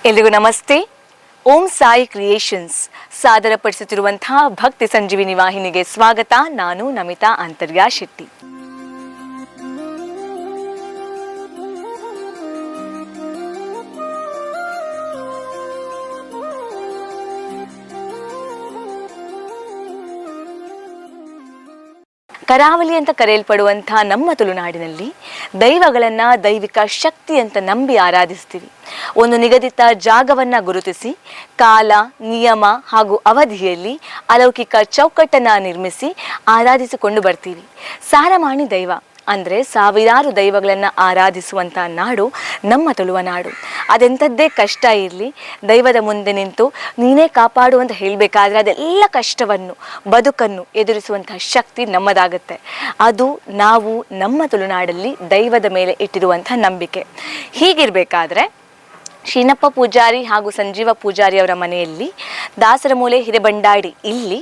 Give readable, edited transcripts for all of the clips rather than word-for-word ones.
ಎಲ್ರಿಗೂ ನಮಸ್ತೆ. ಓಂ ಸಾಯಿ ಕ್ರಿಯೇಷನ್ಸ್ ಸಾದರಪಡಿಸುತ್ತಿರುವಂತಹ ಭಕ್ತಿ ಸಂಜೀವಿನಿ ವಾಹಿನಿಗೆ ಸ್ವಾಗತ. ನಾನು ನಮಿತಾ ಅಂತರ್ಯಾ ಶೆಟ್ಟಿ. ಕರಾವಳಿ ಅಂತ ಕರೆಯಲ್ಪಡುವಂತಹ ನಮ್ಮ ತುಳುನಾಡಿನಲ್ಲಿ ದೈವಗಳನ್ನು ದೈವಿಕ ಶಕ್ತಿ ಅಂತ ನಂಬಿ ಆರಾಧಿಸ್ತೀವಿ. ಒಂದು ನಿಗದಿತ ಜಾಗವನ್ನು ಗುರುತಿಸಿ ಕಾಲ, ನಿಯಮ ಹಾಗೂ ಅವಧಿಯಲ್ಲಿ ಅಲೌಕಿಕ ಚೌಕಟ್ಟನ್ನು ನಿರ್ಮಿಸಿ ಆರಾಧಿಸಿಕೊಂಡು ಬರ್ತೀವಿ. ಸಾರಮಾಣಿ ದೈವ ಅಂದರೆ ಸಾವಿರಾರು ದೈವಗಳನ್ನು ಆರಾಧಿಸುವಂಥ ನಾಡು ನಮ್ಮ ತುಳುವ ನಾಡು. ಅದೆಂಥದ್ದೇ ಕಷ್ಟ ಇರಲಿ, ದೈವದ ಮುಂದೆ ನಿಂತು ನೀನೇ ಕಾಪಾಡು ಅಂತ ಹೇಳಬೇಕಾದ್ರೆ ಅದೆಲ್ಲ ಕಷ್ಟವನ್ನು, ಬದುಕನ್ನು ಎದುರಿಸುವಂಥ ಶಕ್ತಿ ನಮ್ಮದಾಗುತ್ತೆ. ಅದು ನಾವು ನಮ್ಮ ತುಳುನಾಡಲ್ಲಿ ದೈವದ ಮೇಲೆ ಇಟ್ಟಿರುವಂಥ ನಂಬಿಕೆ. ಹೀಗಿರಬೇಕಾದ್ರೆ ಶೀನಪ್ಪ ಪೂಜಾರಿ ಹಾಗೂ ಸಂಜೀವ ಪೂಜಾರಿ ಅವರ ಮನೆಯಲ್ಲಿ ದಾಸರಮೂಲೆ ಹಿರೇಬಂಡಾಡಿ ಇಲ್ಲಿ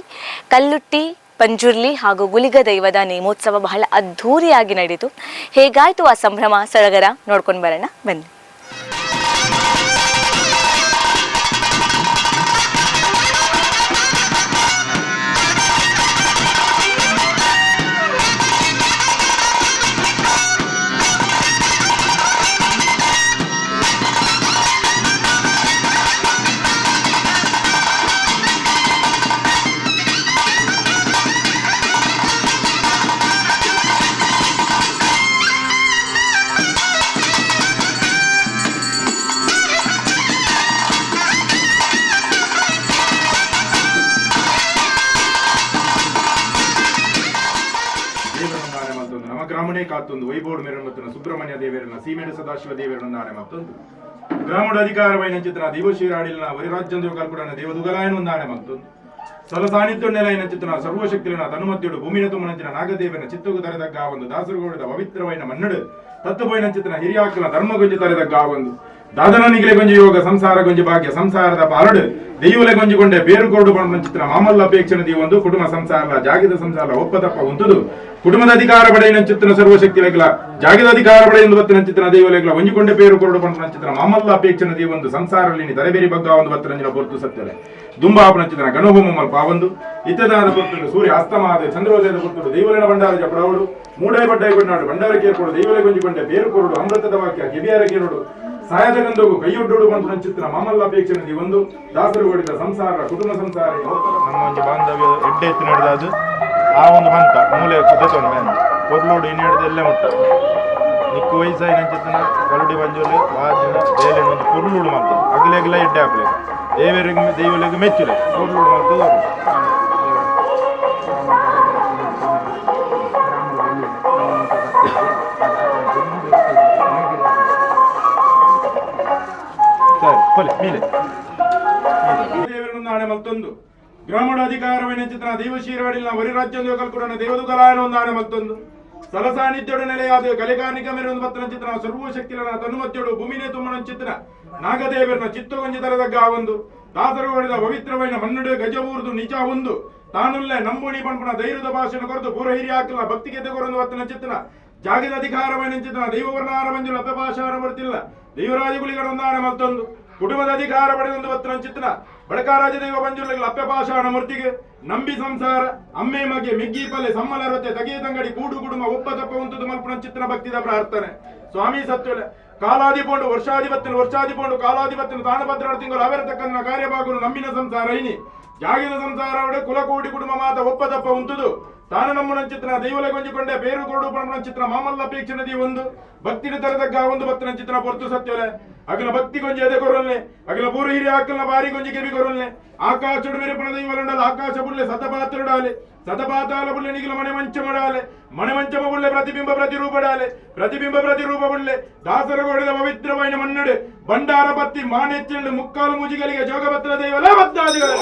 ಕಲ್ಲುಟ್ಟಿ ಪಂಜುರ್ಲಿ ಹಾಗೂ ಗುಲಿಗ ದೈವದ ನೇಮೋತ್ಸವ ಬಹಳ ಅದ್ಧೂರಿಯಾಗಿ ನಡೆಯಿತು. ಹೇಗಾಯ್ತು ಆ ಸಂಭ್ರಮ ಸಡಗರ ನೋಡ್ಕೊಂಡು ಬರೋಣ ಬನ್ನಿ. ದೇವರನ್ನಾಣೆ ಮತ್ತೊಂದು ನಮ್ಮ ಗ್ರಾಮಣೇ ಕಾತ್ತೊಂದು ವೈಬೋರ್ಡ್ ಮೇರನ್ ಸುಬ್ರಹ್ಮಣ್ಯ ದೇವರನ್ನ ಸೀಮೆಡ ಸದಾಶಿವ ದೇವರನ್ನಾಣೆ ಮತ್ತೊಂದು ಗ್ರಾಮದ ಅಧಿಕಾರವೈನ ಚಿತ್ರ ದೇವಶೀರಾಡಿಲ್ನ ವರಿರಾಜ್ಯಂದು ಕಲ್ಪುಡನ ದೇವದುಗಲಾಯನ ಒಂದಾಣೆ ಮತ್ತೊಂದು ಸಲ ಸಾನ್ನಿಧ್ಯ ನೆಲೈನ ಚಿತ್ರ ಸರ್ವಶಕ್ತಿಲನ ತನುಮತ್ಯುಡು ಭೂಮಿನ ತುಮ್ಮನಂಚಿನ ನಾಗದೇವನ ಚಿತ್ತಗು ತರೆದಗ್ಗ ಒಂದು ದಾಸರುಗೌಡದ ಪವಿತ್ರವೈನ ಮನ್ನಡು ತತ್ತುಪೋಯಿನ ಚಿತ್ರನ ಹಿರಿಯಾಕಲ ಧರ್ಮಗೊಂಜಿ ತರೆದಗ್ಗ ಒಂದು ದಾದನ ನಿಗಿಲೆ ಗೊಂಜಿ ಯೋಗ ಸಂಸಾರ ಗೊಂಜಿ ಭಾಗ್ಯ ಸಂಸಾರದ ಪಾಲಡು ದೈವಲೆ ಗೊಂಜಿಕೊಂಡೆ ಬೇರು ಕೊರಡು ಬಂದ ಚಿತ್ರ ಮಾಮಲ್ಲ ಅಪೇಕ್ಷಣ ಒಂದು ಕುಟುಂಬ ಸಂಸಾರ ಜಾಗಿದ ಸಂಸಾರ ಒಪ್ಪತಪ್ಪ ಉಂಟುದು ಕುಟುಂಬದ ಅಧಿಕಾರ ಪಡೆಯಿನ ಚಿತ್ರನ ಸರ್ವಶಕ್ತಿ ಲೆಗ್ಲ ಜಾಗಿದ ಅಧಿಕಾರ ಪಡೆಯಿಂದ ಬತ್ತಿನ ಚಿತ್ರನ ದೈವಲೆಗ್ಲ ಒಂಜಿಕೊಂಡೆ ಪೇರು ಕೊರಡು ಬಂದ ಚಿತ್ರ ಮಾಮಲ್ಲ ಅಪೇಕ್ಷಣ ಒಂದು ಸಂಸಾರದಲ್ಲಿ ತಲೆಬೇರಿ ಬಗ್ಗ ಒಂದು ಬತ್ತರಂಜಿನ ಪೊರ್ತು ಸತ್ಯಲೆ ದುಂಬಾಪನ ಚಿತ್ರನ ಗಣಹೋಮ ಮಲ್ಪ ಒಂದು ಇತ್ತದಾದ ಪೊರ್ತುಡು ಸೂರ್ಯ ಅಸ್ತಮಾದ ಚಂದ್ರೋದಯದ ಪೊರ್ತುಡು ದೈವಲೆನ ಭಂಡಾರ ಜಪಡವಡು ಮೂಡೈ ಬಡ್ಡೈ ಕೊಡ್ನಾಡು ಭಂಡಾರ ಕೇರ್ಕೊಡು ದೈವಲೆ ಗೊಂಜಿಕೊಂಡೆ ಬೇರು ಕೊರಡು ಅಮೃತದ ವಾಕ್ಯ ಕಿವಿಯಾರ ಕೇರುಡು ಸಾಯದ ಗಂಧಗು ಕೈಯೊಡ್ಡೋಡು ಬಂತು ಚಿತ್ರ ಮಾಮಲ್ಲ ಅಪೇಕ್ಷೆ ಒಂದು ದಾಸರು ಹೊಡಿದ ಸಂಸಾರ ಕುಟುಂಬ ಸಂಸಾರ. ನಮ್ಮ ಒಂಜಿ ಬಾಂಧವ್ಯ ಎಡ್ಡೆ ಎತ್ತು ನಡೆದಾದು ಆ ಒಂದು ಹಂತ ಮೂಲೆ ಕುದೆತೊಂಡು ಬ್ಯಾಂಡ್ ಕೊರ್ಲೋಡು ಇನ್ನೆಡ್ದು ಎಲ್ಲೇ ಮುಟ್ಟ ನಿಕ್ಕು ವಯಸ್ಸಾಯಿನ ಚಿತ್ತನ ಕರುಡಿ ಬಂಜೋಲೆ ವಾಜನ ಬೇಲೆ ಒಂದು ಕೊರ್ಲುಡು ಮಾಡ್ತದೆ ಅಗಲೆಗಲ ಎಡ್ಡೆ ಆಪಲೆ ದೇವರಿಗೆ ದೈವಲೆಗ್ ಮೆಚ್ಚುಲೆ ಕೊರ್ಲುಡು ಮಾಡ್ತದೆ ಅವರು. ಸರಿ ಕೊಲೆ ಮೇಲೆ ದೇವರನ್ನು ಆಣೆ ಮಲ್ತೊಂದು ಗ್ರಾಮದ ಅಧಿಕಾರವೈನ ಚಿತ್ರ ದೇವಶೀರಾಡಿಲ್ನ ವರಿರಾಜ್ಯಂದು ಕಲ್ಕುಡನ ದೇವದುಗಲಾಯನ ಒಂದು ಆಣೆ ಮಲ್ತೊಂದು ಸಲಸಾನಿತ್ಯಡು ನೆಲೆಯಾದ ಕಲಿಕಾನಿಕ ಮೇರೆ ಒಂದು ಬತ್ತನ ಚಿತ್ರ ಸರ್ವಶಕ್ತಿಲನ ತನುಮತ್ಯಡು ಭೂಮಿನೇ ತುಮ್ಮನ ಚಿತ್ರ ನಾಗದೇವರನ ಚಿತ್ತಗೊಂಜಿ ತರದಗ್ಗ ಒಂದು ದಾಸರು ಹೊಡೆದ ಪವಿತ್ರವೈನ ಮನ್ನಡು ಗಜವೂರ್ದು ನಿಜ ಒಂದು ತಾನುಲ್ಲೆ ನಂಬುಣಿ ಪಂಪುಣ ಧೈರ್ಯದ ಭಾಷಣ ಕೊರತು ಪೂರ ಹಿರಿಯಾಕಲ ಭಕ್ತಿಗೆ ಕೊರೊಂದು ಬತ್ತನ ಚಿತ್ರ ಜಾಗದ ಅಧಿಕಾರವೈನ ಚಿತ್ರ ದೈವವರ್ಣಾರ ಮಂಜುಲ ಅಪಭಾಷಾರ ಬರ್ತಿಲ್ಲ ದೈವರಾಜ ಗುಳಿಗಡೊಂದಾನೆ ಮಲ್ತೊಂದು ಕುಟುಂಬದ ಅಧಿಕಾರ ಪಡೆದೊಂದು ಬತ್ತನ ಚಿತ್ರ ಬಡಕಾರಾಜ ದೈವ ಪಂಜುರ್ಲಿಗಳ ಅಪ್ಪಪಾಷಾಣ ಮೂರ್ತಿಗೆ ನಂಬಿ ಸಂಸಾರ ಅಮ್ಮೆ ಮಗೆ ಮಿಗ್ಗಿ ಪಲ್ಲೆ ಸಮ್ಮಲರೊತ್ತೆ ತಗೆಯ ತಂಗಡಿ ಕೂಡು ಕುಟುಂಬ ಒಪ್ಪ ತಪ್ಪ ಉಂಟುದು ಮಲ್ಪುಣ ಚಿತ್ರ ಭಕ್ತಿದ ಪ್ರಾರ್ಥನೆ. ಸ್ವಾಮಿ ಸತ್ಯುಲೆ ಕಾಲಾದಿ ಪೋಂಡು ವರ್ಷಾಧಿಪತ್ತಿನ ವರ್ಷಾದಿ ಪೋಂಡು ಕಾಲಾಧಿಪತ್ತಿನ ತಾನಭದ್ರ ತಿಂಗಳು ಅವೆರ ತಕ್ಕಂದ ಕಾರ್ಯಭಾಗನು ನಂಬಿನ ಸಂಸಾರ ಇನಿ ಜಾಗಿದ ಸಂಸಾರ ಕುಲಕೋಟಿ ಕುಟುಂಬ ಮಾತ ಒಪ್ಪ ತಪ್ಪ ಉಂಟುದು ತಾನು ನಮ್ಮನ ಚಿತ್ರ ದೈವಲೆ ಗೊಂಜಿಕೊಂಡೆ ಬೇರು ಕೊರಡು ಪಣಪಣ ಚಿತ್ರ ಮಾಮಲ್ಲ ಅಪೇಕ್ಷೆ ನದಿ ಒಂದು ಭಕ್ತಿನ ತರದಗ್ಗ ಒಂದು ಭಕ್ತನ ಚಿತ್ರ ಪೊರ್ತು ಸತ್ಯಲೆ ಅಗಲ ಭಕ್ತಿ ಗೊಂಜಿ ಎದೆ ಕೊರಲ್ನೆ ಅಗಲ ಪೂರ ಹಿರಿಯ ಹಾಕಲ್ನ ಬಾರಿ ಗೊಂಜಿ ಕೆಬಿ ಕೊರಲ್ನೆ ಆಕಾಶಡು ಮೇರೆ ಪಣ ದೈವಲಂಡಲ ಆಕಾಶ ಬುಲ್ಲೆ ಸತಪಾತ್ರಡಾಲೆ ಸತಪಾತಾಲ ಬುಲ್ಲೆ ನಿಗಿಲ ಮನೆ ಮಂಚ ಮಡಾಲೆ ಮನೆ ಮಂಚಮ ಬುಲ್ಲೆ ಪ್ರತಿಬಿಂಬ ಪ್ರತಿರೂಪಡಾಲೆ ಪ್ರತಿಬಿಂಬ ಪ್ರತಿರೂಪ ಬುಲ್ಲೆ ದಾಸರ ಕೊಡಿದ ಪವಿತ್ರವೈನ ಮನ್ನಡೆ ಭಂಡಾರ ಪತ್ತಿ ಮಾನೆಚ್ಚೆಂಡು ಮುಕ್ಕಾಲು ಮುಜಿಗಲಿಗೆ ಜೋಗಭದ್ರ ದೈವಲ ಭಕ್ತಾದಿಗಳು.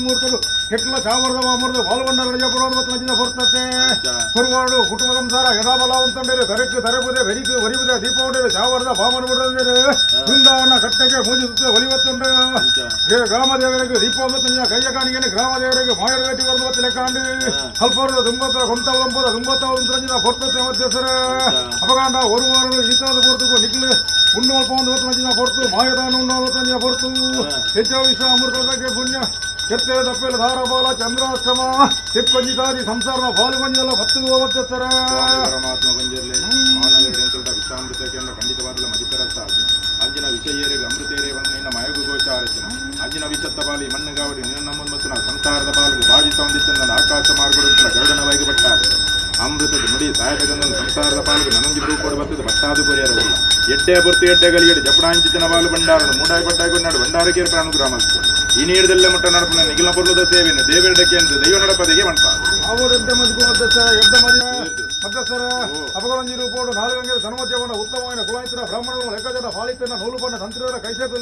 ಮೂರ್ತಲು ಕೆಟ್ಲ ಚಾವರದ ಮಾಮೂರ್ದು ಬಾಲ್ಗೊಂಡರ ಜಪುರೋದು ಮತ್ತು ನಂಜಿನ ಹೊರ್ತತೆ ಕುರುವಾಡು ಕುಟುಂಬ ಸಂಸಾರ ಯಥಾಬಲವಂತಂಡೇರು ತರಕು ತರಪುದೆ ಬೆರಿಕು ಒರಿಬುದೆ ದೀಪ ಉಂಡೇರು ಚಾವರದ ಬಾಮನ ಬಿಡಂದೇರು ಬೃಂದಾವನ ಕಟ್ಟೆಗೆ ಮೂಜಿಸುತ್ತೆ ಒಲಿವತ್ತುಂಡು ಗ್ರಾಮದೇವರಿಗೆ ದೀಪ ಮತ್ತು ಕೈಯ ಕಾಣಿಗೆ ಗ್ರಾಮದೇವರಿಗೆ ಮಾಯರ ಬೇಟಿ ಬರೆದು ಮತ್ತು ಲೆಕ್ಕಾಂಡು ಅಲ್ಪರು ದುಂಬತ್ತ ಕೊಂತವಳಂಪದ ದುಂಬತ್ತವಳಂತ ಹೊರ್ತತೆ ಮಧ್ಯಸರ ಅಪಗಾಂಡ ஒரு ವಾರ ಈತಾದ ಪೊರ್ತುಕು ನಿಕ್ಲು ಉಣ್ಣು ಒಂದು ಹೊತ್ತು ಪೊರ್ತು ಮಾಯದಾನ ಉಣ್ಣು ಹೊತ್ತು ಪೊರ್ತು ಹೆಚ್ಚು ವಿಶ್ವ ಅಮೃತಕ್ಕೆ ಪುಣ್ಯ ಕೆತ್ತೆ ತಪ್ಪೆಲ್ಲ ಧಾರಬಾಲ ಚಂದ್ರಾಷ್ಟಮ ತಿಪ್ಪಂಜಿತಾದಿ ಸಂಸಾರದ ಬಾಲುಗೊಂಜಿದಲ್ಲ ಭತ್ತು ಮಧ್ಯಸ್ಥರ ಪರಮಾತ್ಮ ಬಂದಿರಲಿ ಮಾನವರೆಂತುಟ ವಿಷಾಮೃತಕ್ಕೆ ಖಂಡಿತವಾದಲ ಮಧಿಕರಸ ಅಂಜಿನ ವಿಷಯರಿಗೆ ಅಮೃತೇರೆ ಬಂದ ಮಯಗು ಗೋಚಾರಚನ ಅಂಜಿನ ವಿಷತ್ತ ಬಾಲಿ ಮಣ್ಣುಗಾವಡಿ ನಿನ್ನ ಮತ್ತು ಸಂಸಾರದ ಬಾಲಿಗೆ ಬಾಜಿತ ಹೊಂದಿತ್ತ ಆಕಾಶ ಮಾರ್ಗಗಳು ಗರುಡನ ವೈಗೆ ಬಟ್ಟಾದ ಅಮೃತದ ನುಡಿ ಸಾಯದ ಸಂಸಾರದ ಪಾಲಿಗೆ ನನಂಜಿ ಕೂಡ ಬರ್ತದೆ ಬಟ್ಟಾದು ಪರಿಹಾರವಿಲ್ಲ ಎಡ್ಡೆ ಪೊರ್ತು ಎಡ್ಡೆ ಗಲಿಗೆಡು ಜಪಡಾಂಚಿತನ ಬಾಲು ಭಂಡಾರನು ಮೂಡಾಯಿ ಪಟ್ಟಾಯಿ ಕೊಂಡಾಡು ಭಂಡಾರಕ್ಕೆ ಅನುಗ್ರಹ ಮಲ್ತು ಈ ನೀಡದಲ್ಲೇ ಮುಟ್ಟ ನಡಪನ ನಿಗಿಲ ಪೊರ್ಲುದ ಸೇವೆಯನ್ನು ದೇವರಡಕ್ಕೆ ಎಂದು ದೈವ ನಡಪದೆಗೆ ಮಂಟ ಅವರೆಡ್ಡೆ ಮದಿಕು ಮಧ್ಯಸ್ಥರ ಎಡ್ಡೆ ಮದಿ ಮಧ್ಯಸ್ಥರ ಅಪಗವಂಜಿ ರೂಪೋಡು ನಾಲ್ಗಂಗೆ ಧನುಮಧ್ಯವನ ಉತ್ತಮವಾದ ಕುಲಾಯಿತರ ಬ್ರಾಹ್ಮಣರು ಲೆಕ್ಕಜನ ಫಾಲಿತನ ನೂಲು ಬಣ್ಣ ತಂತ್ರಿಯವರ ಕೈಸೇತು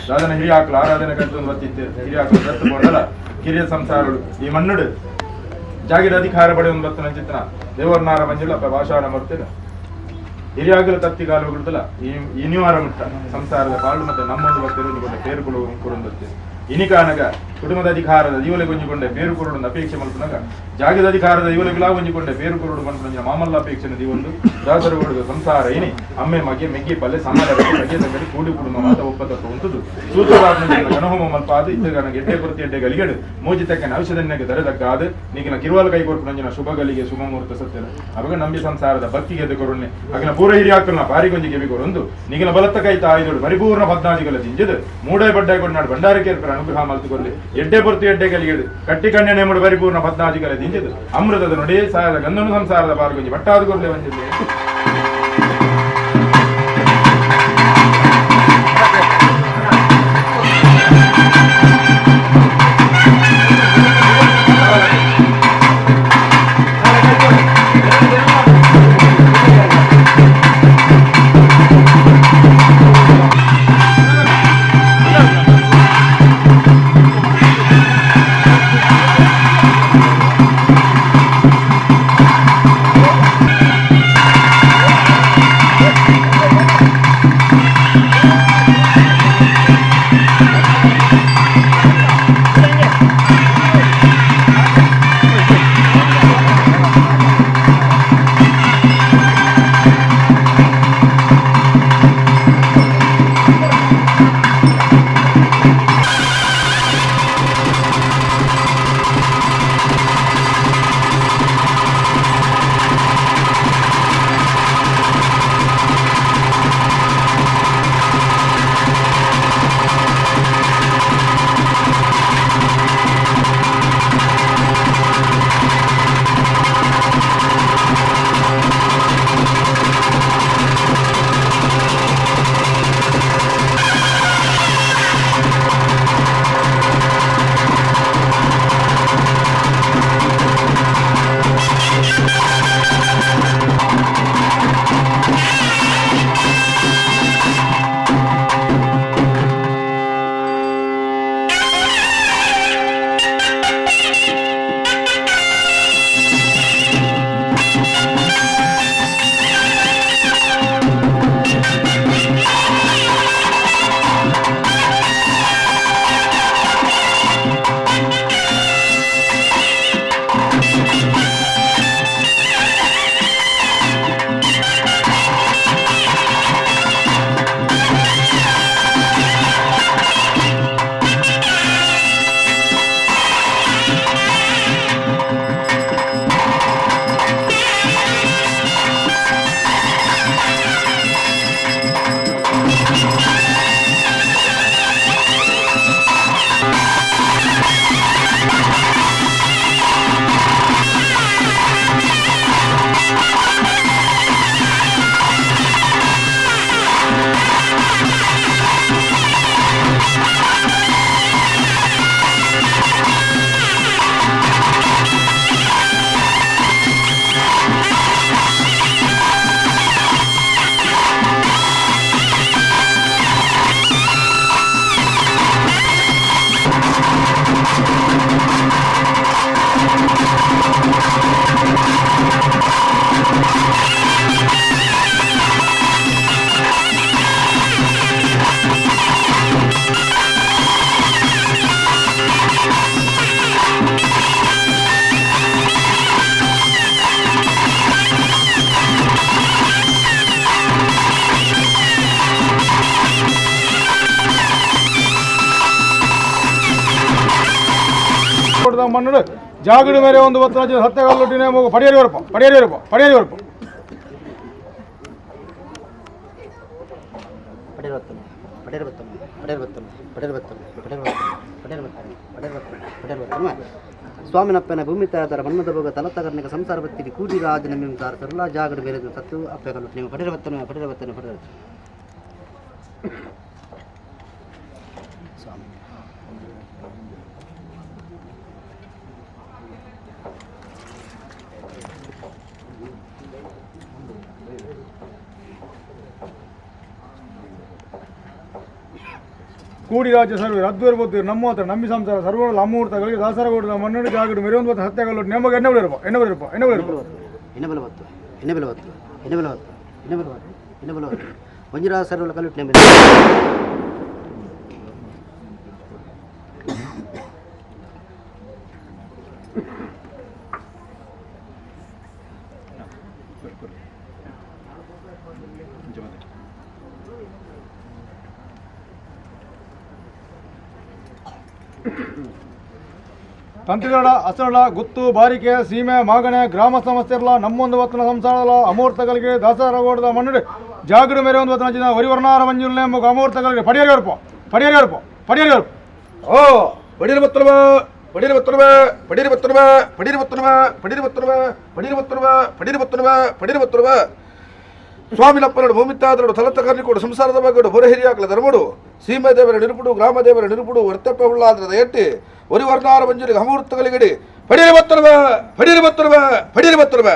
ದಾದನ ಹಿರಿಯಾಕ್ಲು ಆರಾಧನೆ ಕಲ್ತು ಬತ್ತಿತ್ತು ಹಿರಿಯಾಕ್ಲು ದತ್ತು ಕೊಂಡಲ ಕಿರಿಯ ಸಂಸಾರಗಳು ಈ ಮಣ್ಣುಡು ಜಾಗಿದ ಅಧಿಕಾರ ಪಡೆಯುವ ಬತ್ತನ ಚಿತ್ರ ದೇವರ್ನಾರ ಮಂಜುಳ ಅಪ್ಪ ಭಾಷಾನ ಮರ್ತಿಲ್ಲ ಹಿರಿಯಾಗಲು ತತ್ತಿಗಾಲು ಬಿಡ್ತಲ್ಲ ಈ ಇನಿವಾರ ಮುಟ್ಟ ಸಂಸಾರದ ಪಾಳು ಮತ್ತೆ ನಮ್ಮೊಂದು ಭಕ್ತರು ಒಂಜಿಕೊಂಡ ಬೇರು ಕೊಡು ಕುರುಂದತ್ತೆ ಇನಿಕಾನಗ ಕುಟುಂಬದ ಅಧಿಕಾರದ ಇವಲೆ ಗೊಂಜಿಕೊಂಡೆ ಬೇರು ಕೊರಡು ಅಪೇಕ್ಷೆ ಮಲ್ಪುನಗ ಜಾಗದ ಅಧಿಕಾರದ ಇವಲೆಗುಲಾ ಒಂಜಿಕೊಂಡೆ ಬೇರು ಕೊರಡು ಮನ್ಪುನ ಮಾಮಲ್ಲ ಅಪೇಕ್ಷೆ ಒಂದು ದಾಸರುಗಳು ಸಂಸಾರ ಇನಿ ಅಮ್ಮೆ ಮಗೆ ಮೆಗ್ಗಿ ಪಲ್ಲೆ ಸಮಾಜ ಬಗೆ ಸಂಗಡಿ ಕೂಡಿ ಕುಟುಂಬ ಮಾತ ಒಪ್ಪತತ್ವ ಉಂಟುದು ಸೂತ್ರವಾದ ಗಣಹೋಮ ಮಲ್ಪಾದು ಇತ್ತಗನ ಗೆಡ್ಡೆ ಕೊರತೆ ಎಡ್ಡೆ ಗಲಿಗೆಡು ಮೋಜಿ ತಕ್ಕನ ಔಷಧನ್ಯಗೆ ದರದಗ್ಗಾದು ನೀಗಿನ ಕಿರುವಾಲ ಕೈ ಕೊರ್ಪುನಂಜಿನ ಶುಭ ಗಲಿಗೆ ಶುಭ ಮುಹೂರ್ತ ಸತ್ಯನ ಅವಾಗ ನಂಬಿ ಸಂಸಾರದ ಭಕ್ತಿಗೆ ಎದ್ದು ಕೊರುಣ್ಣೆ ಅಗಿನ ಪೂರ ಹಿರಿಯಾಕಲ್ನ ಪಾರಿಗೊಂಜಿ ಗೆವಿ ಕೊರೊಂದು ನಿಗಿನ ಬಲತ್ತ ಕೈ ತಾಯಿದೋಡು ಪರಿಪೂರ್ಣ ಪದ್ನಾಜಿಗಳ ಜಿಂಜದು ಮೂಡೈ ಬಡ್ಡೈ ಕೊಡ್ನಾಡು ಭಂಡಾರಕ್ಕೆ ಅನುಗ್ರಹ ಮಲ್ತುಕೊಳ್ಳಿ ಎಡ್ಡೆ ಪೊರ್ತು ಎಡ್ಡೆ ಗಲಿಗೆಡು ಕಟ್ಟಿ ಕಣ್ಣೆ ಮೂಡು ಪರಿಪೂರ್ಣ ಪದ್ನಾಜಿಗಳ ದಿಂಜದು ಅಮೃತದ ನುಡಿ ಸಾರದ ಗಂಧನು ಸಂಸಾರದ ಪಾರ್ಗೊಂಜಿ ಬಟ್ಟಾದು ಕೊರ್ಲೆ ವಂಜಿದೆ. ಮಣ್ಣು ಜಾಗಡು ಮೇರೆ ಒಂದು ಬತ್ತನ ಸತ್ಯಗಲ್ಲೊಟ್ಟಿನೇ ಮಗು ಪಡಿಯರಿ ಬರಪ ಪಡಿಯರಿ ಬರಪ ಪಡಿಯರಿ ಬರಪ. ಸ್ವಾಮಿನಪ್ಪನ ಭೂಮಿ ತಾಯದರ ಮನ್ನದ ಭೋಗ ತಲತಗರ್ನಿಕ ಸಂಸಾರ ಬತ್ತಿರಿ ಕೂಡಿ ರಾಜನ ಮಿಂತಾರ ಸರ್ಲ ಜಾಗಡು ಬೇರೆ ಸತ್ತು ಅಪ್ಪಗಲು ನೀವು ಪಡಿರವತ್ತನ ಪಡಿರವತ್ತನ ಪಡಿರ ಸ್ವಾಮಿ. ಕೂಡಿ ರಾಜ್ಯ ಸರ್ವೆ ರದ್ದುವರ್ಬೋದು ನಮ್ಮ ಹತ್ರ ನಂಬಿ ಸಂಸಾರ ಸರ್ವ ಅಮೂರ್ತಗಳಿಗೆ ದಾಸರಗೌಡರ ಮನ್ನಡಿ ಜಾಗಡು ಮೆರವೊಂದು ಬತ್ತ ಸತ್ಯಗಲ್ಲು ನಮಗೆ ಎಣ್ಣೆ ಬರಪ್ಪ ಎಣ್ಣೆ ಬರಪ್ಪ ಎಣ್ಣೆ ಬರಪ್ಪ. ಎಣ್ಣೆ ಬಲವತ್ತು ಎಣ್ಣೆ ಬಲವತ್ತು ಎಣ್ಣೆ ಬಲವತ್ತು ಎಣ್ಣೆ ಬಲವತ್ತು ಎಣ್ಣೆ ಬಲವತ್ತು ಮಂಜುರಾ ಸರ್ವಲ ಕಲ್ಲುಟ್ಟು ನೆಮ್ಮದಿ. ತಂತಿದಡ ಅಸರಳ ಗುತ್ತು ಬಾರಿಕೆ ಸೀಮೆ ಮಾಗಣೆ ಗ್ರಾಮ ಸಮಸ್ಯೆರ್ಲ ನಮ್ಮೊಂದು ವತ್ತನ ಸಂಸಾರಲ ಅಮೂರ್ತಗಳಿಗೆ ದಾಸರಗೌಡದ ಮನ್ನಡಿ ಜಾಗಡು ಮೇರೆ ಒಂದು ವತ್ತನ ಜಿನ ವರಿವರ್ಣಾರ ಮಂಜುಲ್ನೆ ಮುಗ ಅಮೂರ್ತಗಳಿಗೆ ಪಡಿಯರಿ ಬರಪ್ಪ ಪಡಿಯರಿ ಬರಪ್ಪ ಪಡಿಯರಿ ಬರಪ್ಪ. ಓ ಪಡಿರಿ ಬತ್ತುವ ಪಡಿರಿ ಬತ್ತುವ ಪಡಿರಿ ಬತ್ತುವ ಪಡಿರಿ ಬತ್ತುವ ಪಡಿರಿ ಬತ್ತುವ ಪಡಿರಿ ಬತ್ತುವ ಪಡಿರಿ ಬತ್ತುವ ಪಡಿರಿ ಬತ್ತುವ. ಸ್ವಾಮಿನಪ್ಪನಡು ಭೂಮಿತಾದರಡು ತಲತಕರ್ಣಿಕೊಡು ಸಂಸಾರದ ಬಗ್ಗಡು ಹೊರ ಹಿರಿಯಾಕಲ ಧರ್ಮಡು ಸೀಮೆ ದೇವರ ನಿರುಪುಡು ಗ್ರಾಮ ದೇವರ ನಿರುಪುಡು ವರ್ತಪ್ಪ ಉಳ್ಳಾದ್ರದ ಎಟ್ಟಿ ಒರಿವರ್ಣಾರ ಮಂಜುರಿಗೆ ಅಮೂರ್ತಗಳಿಗಡಿ ಪಡಿರಿ ಬತ್ತುವ ಪಡಿರಿ ಬತ್ತುವ ಪಡಿರಿ ಬತ್ತುವ.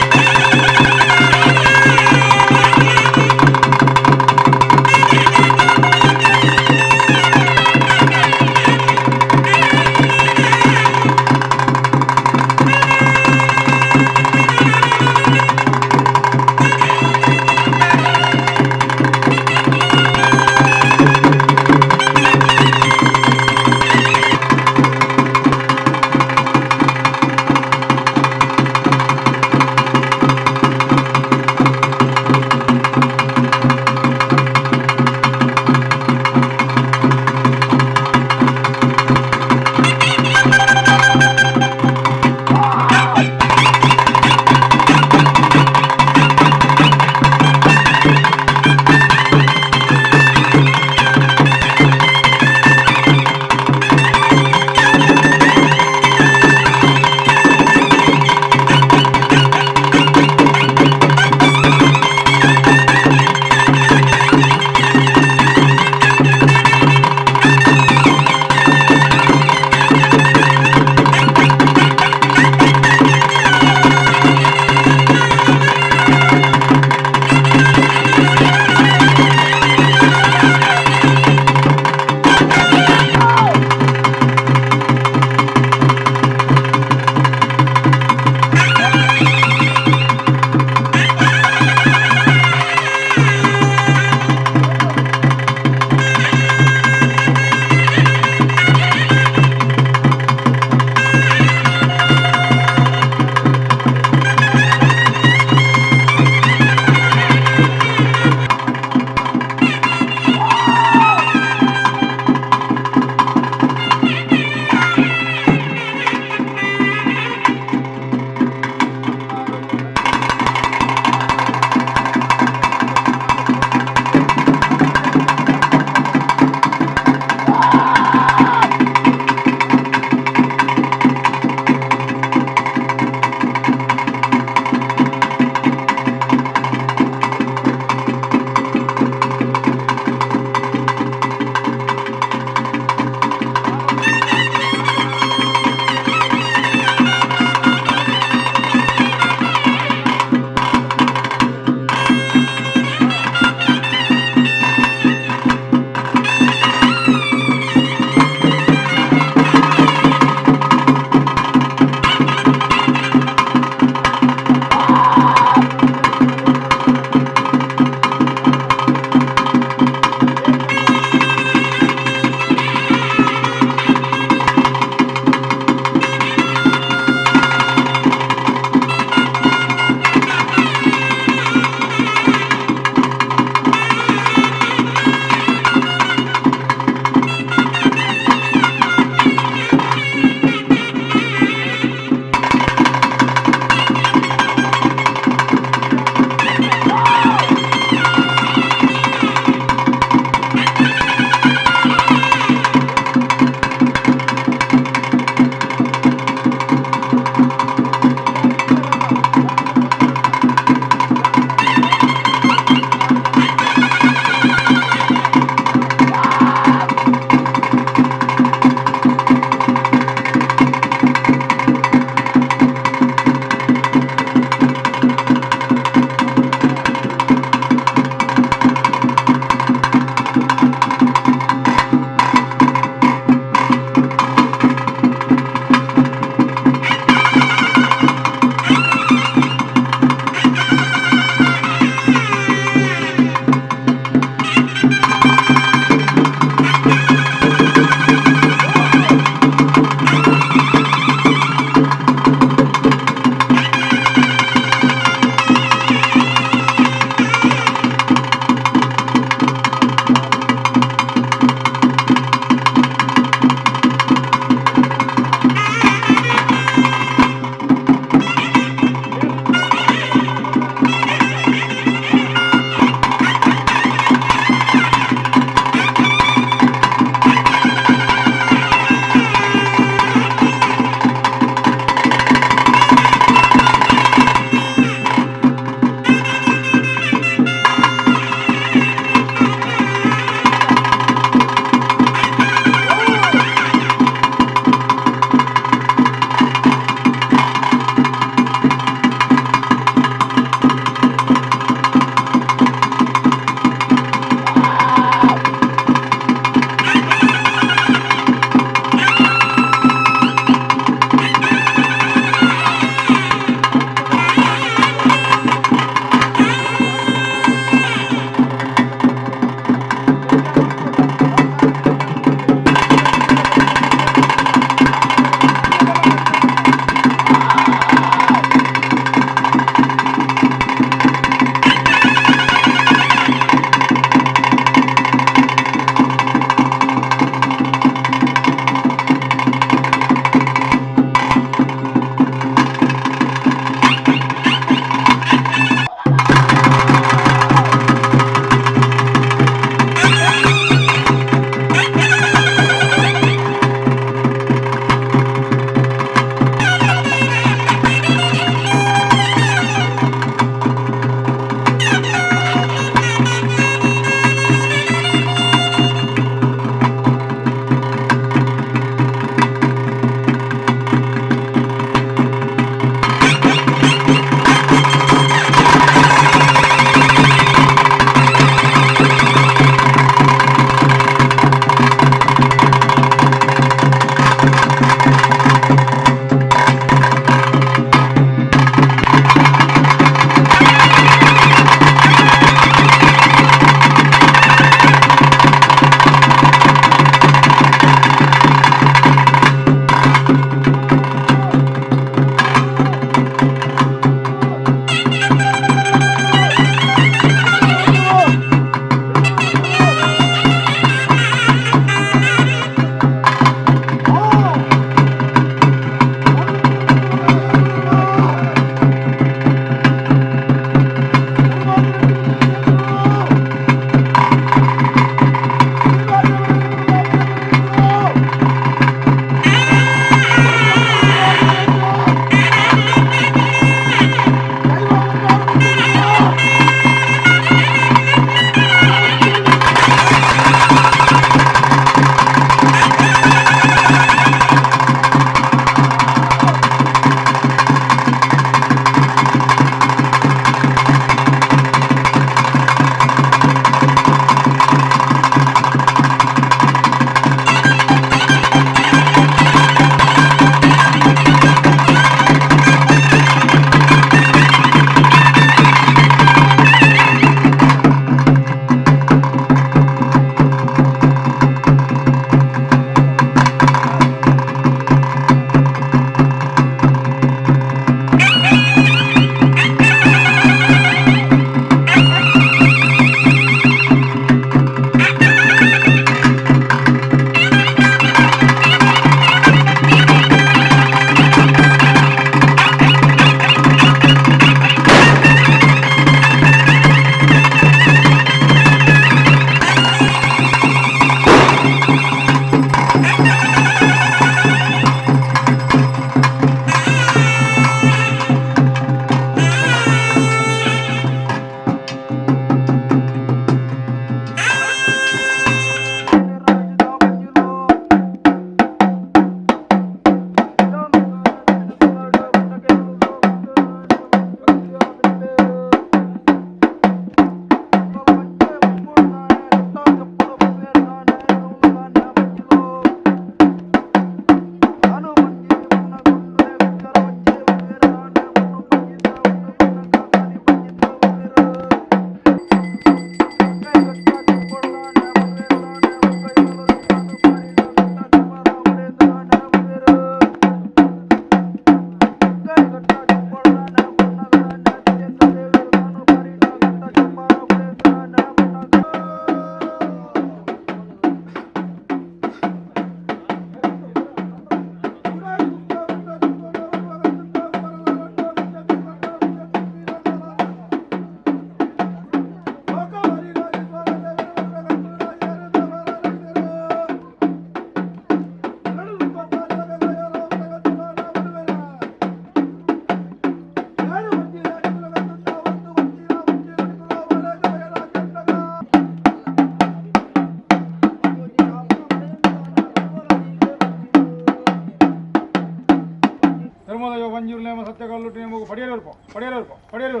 ಧರ್ಮದಯ ವಂಜೂರು ನೇಮ ಸತ್ಯಗಲ್ಲು ನೇಮకు ಪಡೆಯಲು ಪಡೆಯಲು ಪಡೆಯಲು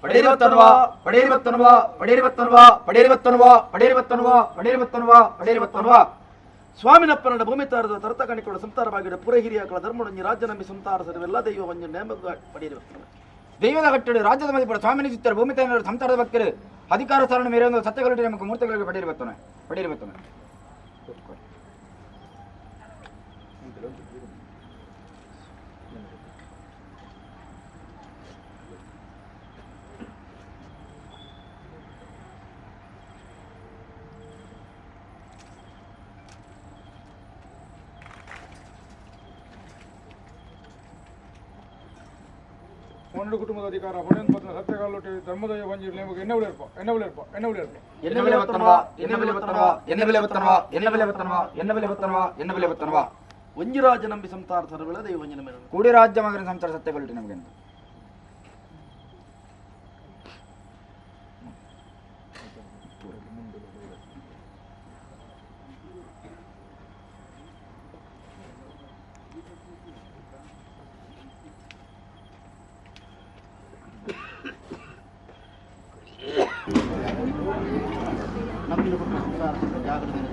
ಪಡೆಯಿರುವತ್ತನ್ವ ಪಡೆಯಿರುವತ್ತನ್ವ ಪಡೆಯಿರುವತ್ತನ್ವ ಪಡೆಯಿರುವತ್ತನ್ವ ಪಡೆಯಿರುವತ್ತನ್ವ ಪಡೆಯಿರುವತ್ತನ್ವ ಪಡೆಯಿರುವತ್ತನ್ವ ಸ್ವಾಮಿನಪ್ಪನಡ ಭೂಮಿ ತಾರದ ತರತ ಕಣಿಕೊಡ ಸಂತಾರ ಬಾಗಿಡ ಪುರ ಹಿರಿಯಾಕಳ ಧರ್ಮಡೊಂಜಿ ರಾಜ್ಯ ನಂಬಿ ಸಂತಾರ ಸರವೆಲ್ಲ ದೈವ ಒಂಜಿ ನೇಮ ಪಡೆಯಿರುವತ್ತನ್ವ ದೈವದ ಕಟ್ಟಡ ರಾಜ್ಯದ ಮಧ್ಯೆ ಸ್ವಾಮಿನ ಚಿತ್ತರ ಭೂಮಿ ತಾಯಿನವರು ಸಂತಾರದ ಭಕ್ತರು ಅಧಿಕಾರ ಸಾರಣ ಮೇರೆ ಒಂದು ಸತ್ಯಗಳು ನಮಗೆ ಮೂರ್ತಿಗಳಿಗೆ ಪಡೆಯಿರುವತ್ತನೆ ಪಡೆಯಿರುವತ್ತನೆ ಪನ್ನೊಂದು ಕುಟುಂಬದ ಅಧಿಕಾರ ಪಡೆಯಲು ಪತ್ನ ಸತ್ಯಗಲ್ಲು ಧರ್ಮದಯ ವಂಜೂರು ನೇಮకు ಎನ್ನ ವಿಳಿರ್ಪ ಎನ್ನ ವಿಳಿರ್ಪ ಎನ್ನ ವಿಳಿರ್ಪ ಎನ್ನ ಬೆಲೆ ಬತ್ತನ್ವ ಎನ್ನ ಬೆಲೆ ಬತ್ತನ್ವ ಎನ್ನ ಬೆಲೆ ಬತ್ತನ್ವ ಎನ್ನ ಬೆಲೆ ಬತ್ತನ್ವ ಎನ್ನ ಬೆಲೆ ಬತ್ತನ್ವ ಎನ್ನ ಬೆಲೆ ಬತ್ತನ್ವ ಒಂಜಿ ರಾಜ್ಯ ನಂಬಿ ಸಂತಾರ ಸರವೆಲ್ಲ ದೈವ ಒಂಜಿ ನೇಮ ಕೂಡಿ ರಾಜ್ಯ ಮಗನ ಸಂಚಾರ ಸತ್ಯಗಳು ನಮಗೆ ನಮ್ಮಿನ ಕುಟುಂಬ ಸಂಸಾರ ಜಾಗೃತಿ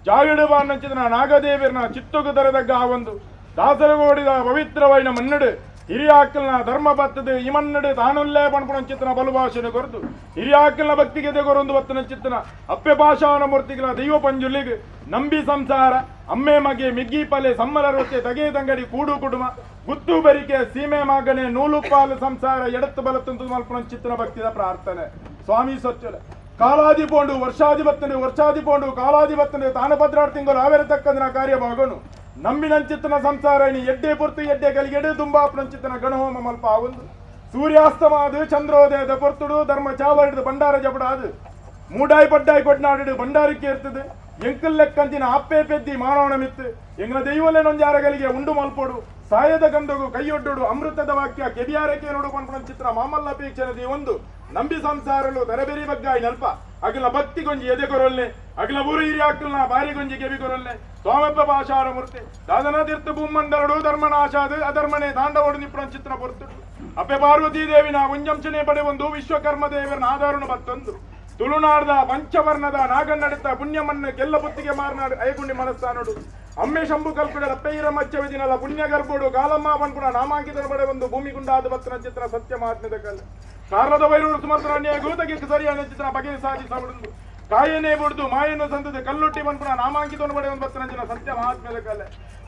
ಜಾಗಿಡು ಬಾನಂಚಿತನ ನಾಗದೇವಿರ್ನ ಚಿತ್ತುಗು ತರದಗ್ಗ ಆವೊಂದು ದಾಸರಗೋಡಿದ ಪವಿತ್ರವೈನ ಮನ್ನಡು ಹಿರಿಯಾಕಲ್ನ ಧರ್ಮ ಬತ್ತದು ಇಮನ್ನಡು ತಾನುಲ್ಲೇ ಪಣಪುಣಂಚಿತನ ಬಲುಭಾಷೆನ ಕೊರದು ಹಿರಿಯಾಕಲ್ನ ಭಕ್ತಿಗೆ ದೆಗೊರೊಂದು ಬತ್ತನಂಚಿತನ ಅಪ್ಪೆ ಭಾಷಾನ ಮೂರ್ತಿಗಳ ದೈವ ಪಂಜುಲಿಗ್ ನಂಬಿ ಸಂಸಾರ ಅಮ್ಮೆ ಮಗೆ ಮಿಗ್ಗಿ ಪಲೆ ಸಮ್ಮಲ ರೊಟ್ಟೆ ತಗೆ ತಂಗಡಿ ಕೂಡು ಕುಟುಂಬ ಗುತ್ತು ಬರಿಕೆ ಸೀಮೆ ಮಾಗನೆ ನೂಲು ಪಾಲು ಸಂಸಾರ ಎಡತ್ತು ಬಲತ್ತಂತು ಮಲ್ಪುಣಂಚಿತನ ಭಕ್ತಿದ ಪ್ರಾರ್ಥನೆ. ಸ್ವಾಮಿ ಸತ್ಯಲ ಕಾಲಾದಿ ಪೋಂಡು ವರ್ಷಾದಿ ಬತ್ತನೆ ವರ್ಷಾದಿ ಪೋಂಡು ಕಾಲಾದಿ ಬತ್ತನೆ ತಾನು ಪದ್ರಾಡ್ ತಿಂಗಳು ಆವೆರ ತಕ್ಕಂದಿನ ಕಾರ್ಯಭಾಗನು ನಂಬಿನಂಚಿತ್ತನ ಸಂಸಾರ ಇನಿ ಎಡ್ಡೆ ಪೊರ್ತು ಎಡ್ಡೆ ಕಲಿಗೆಡೆ ದುಂಬಾಪನಂಚಿತ್ತನ ಗಣಹೋಮ ಮಲ್ಪ ಆವೊಂದು ಸೂರ್ಯಾಸ್ತಮಾದು ಚಂದ್ರೋದಯದ ಪೊರ್ತುಡು ಧರ್ಮ ಚಾವಡಿದ ಭಂಡಾರ ಜಪಡಾದು ಮೂಡಾಯಿ ಪಡ್ಡಾಯಿ ಕೊಡ್ನಾಡು ಭಂಡಾರಕ್ಕೆ ಇರ್ತದೆ ಎಂಕಲ್ ಲೆಕ್ಕಂತಿನ ಅಪ್ಪೆ ಪೆದ್ದಿ ಮಾನವನ ಮಿತ್ತು ಎಂಗ್ಲ ದೈವಲೇನೊಂಜಾರಗಳಿಗೆ ಉಂಡು ಮಲ್ಪೋಡು ಸಾಯದ ಗಂಧಗು ಕೈಯೊಡ್ಡೋಡು ಅಮೃತದ ವಾಕ್ಯ ಕೆಬಿಯಾರಕ್ಕೆ ನೋಡು ಪನ್ಪುಣ ಚಿತ್ರ ಮಾಮಲ್ಲ ಅಪೇಕ್ಷೆ ಒಂದು ನಂಬಿ ಸಂಸಾರಲು ತರಬೇರಿ ಬಗ್ಗಾಯಿ ನಲ್ಪ ಅಗಲ ಭಕ್ತಿ ಗೊಂಜಿ ಎದೆ ಕೊರೊಲ್ಲೆ ಅಗಲ ಊರು ಹಿರಿಯಾಕಲ್ನ ಬಾರಿ ಗೊಂಜಿ ಕೆಬಿ ಕೊರೊಲ್ಲೆ ಸೋಮಪ್ಪ ಭಾಷಾರ ಮೂರ್ತಿ ದಾದನ ತೀರ್ಥ ಭೂಮಂಡಲಡು ಧರ್ಮನಾಶಾದು ಅಧರ್ಮನೆ ತಾಂಡವಡು ನಿಪ್ಪುಣ ಚಿತ್ರ ಪೊರ್ತುಡು ಅಪ್ಪೆ ಪಾರ್ವತೀ ದೇವಿನ ಉಂಜಂಶನೆ ಪಡೆವೊಂದು ವಿಶ್ವಕರ್ಮ ದೇವರನ ಆಧಾರನು ಬತ್ತೊಂದು ತುಳುನಾಡದ ಪಂಚವರ್ಣದ ನಾಗನ್ನಡಿತ ಪುಣ್ಯಮನ್ನ ಗೆಲ್ಲ ಬುತ್ತಿಗೆ ಮಾರನಾಡು ಐಗುಂಡಿ ಮನಸ್ತಾನೋಡು ಅಮ್ಮೆ ಶಂಭು ಕಲ್ಪುಡ ಅಪ್ಪೈರ ಮಚ್ಚವಿದಿನಲ್ಲ ಪುಣ್ಯ ಗರ್ಭೋಡು ಕಾಲಮ್ಮ ಪನ್ಪುಣ ನಾಮಾಂಕಿತನ ಪಡೆ ಒಂದು ಭೂಮಿಗುಂಡಾದ ಬತ್ತನ ಚಿತ್ರ ಸತ್ಯ ಮಹಾತ್ಮ್ಯದ ಕಲ್ಲ ಕಾರಲದ ವೈರೂರು ಸುಮರ್ಥನ ಅನ್ಯಾಯ ಗೋತಕ್ಕೆ ಸರಿಯಾದ ಚಿತ್ರ ಬಗೆ ಸಾಧಿಸಬಡುದು ಕಾಯನೇ ಬುಡ್ದು ಮಾಯನ್ನು ಸಂತದ ಕಲ್ಲುಟ್ಟಿ ಪನ್ಪುಣ ನಾಮಾಂಕಿತನ ಪಡೆ ಒಂದು ಬತ್ತನ ಚಿತ್ರ ಸತ್ಯ ಮಹಾತ್ಮ್ಯದ ಕಲ್ಲ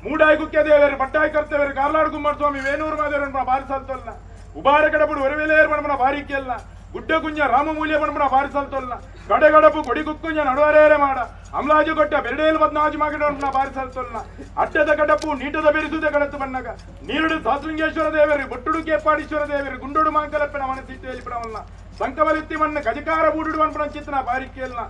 ಮೂಡಾಯಿ ಕುಕ್ಕೆ ದೇವರು ಪಟ್ಟಾಯಿ ಕರ್ತೇವರು ಕಾರ್ಲಾಡು ಕುಮಾರ ಸ್ವಾಮಿ ವೇಣೂರು ಮಾದೇವರು ಬಾರಿಸಲ್ತೊಲ್ಲ ಉಬಾರ ಕಡಪುಡು ಒರವೇಲೇರು ಪನ್ಪುಣ ಬಾರಿಕೆಲ್ಲ ಗುಡ್ಡ ಕುಂಜ ರಾಮಮೂಲ್ಯ ಪನ್ಪುಣ ಬಾರಿಸಲ್ತೊಲ್ಲ ಕಡೆಗಡಪು ಕೊಡಿಗುಕ್ಕುಂಜ ನಡುವರೇರೆ ಮಾಡ ಅಮ್ಲಾಜು ಕೊಟ್ಟ ಬೆರಡೇಲು ಬದ್ನಾಜು ಮಾಗಿಡ ಬಾರಿಸಲ್ತೊಲ್ಲ ಅಟ್ಟದ ಕಡಪು ನೀಟದ ಬೆರಿಸುದ ಕಡತು ಬಣ್ಣಗ ನೀರುಡು ಸಾಸಲಿಂಗೇಶ್ವರ ದೇವರು ಬೊಟ್ಟುಡು ಕೇಪಾಡೀಶ್ವರ ದೇವರು ಗುಂಡೋಡು ಮಾಂಕಲಪ್ಪನ ಮನಸ್ಸಿಟ್ಟು ಎಲಿಪಡವಲ್ಲ ಸಂಕವಲಿತ್ತಿ ಮಣ್ಣು ಗಜಕಾರ ಬೂಡುಡು ಅನ್ಪುಣ ಚಿತ್ರನ ಬಾರಿಕೆಯಲ್ಲ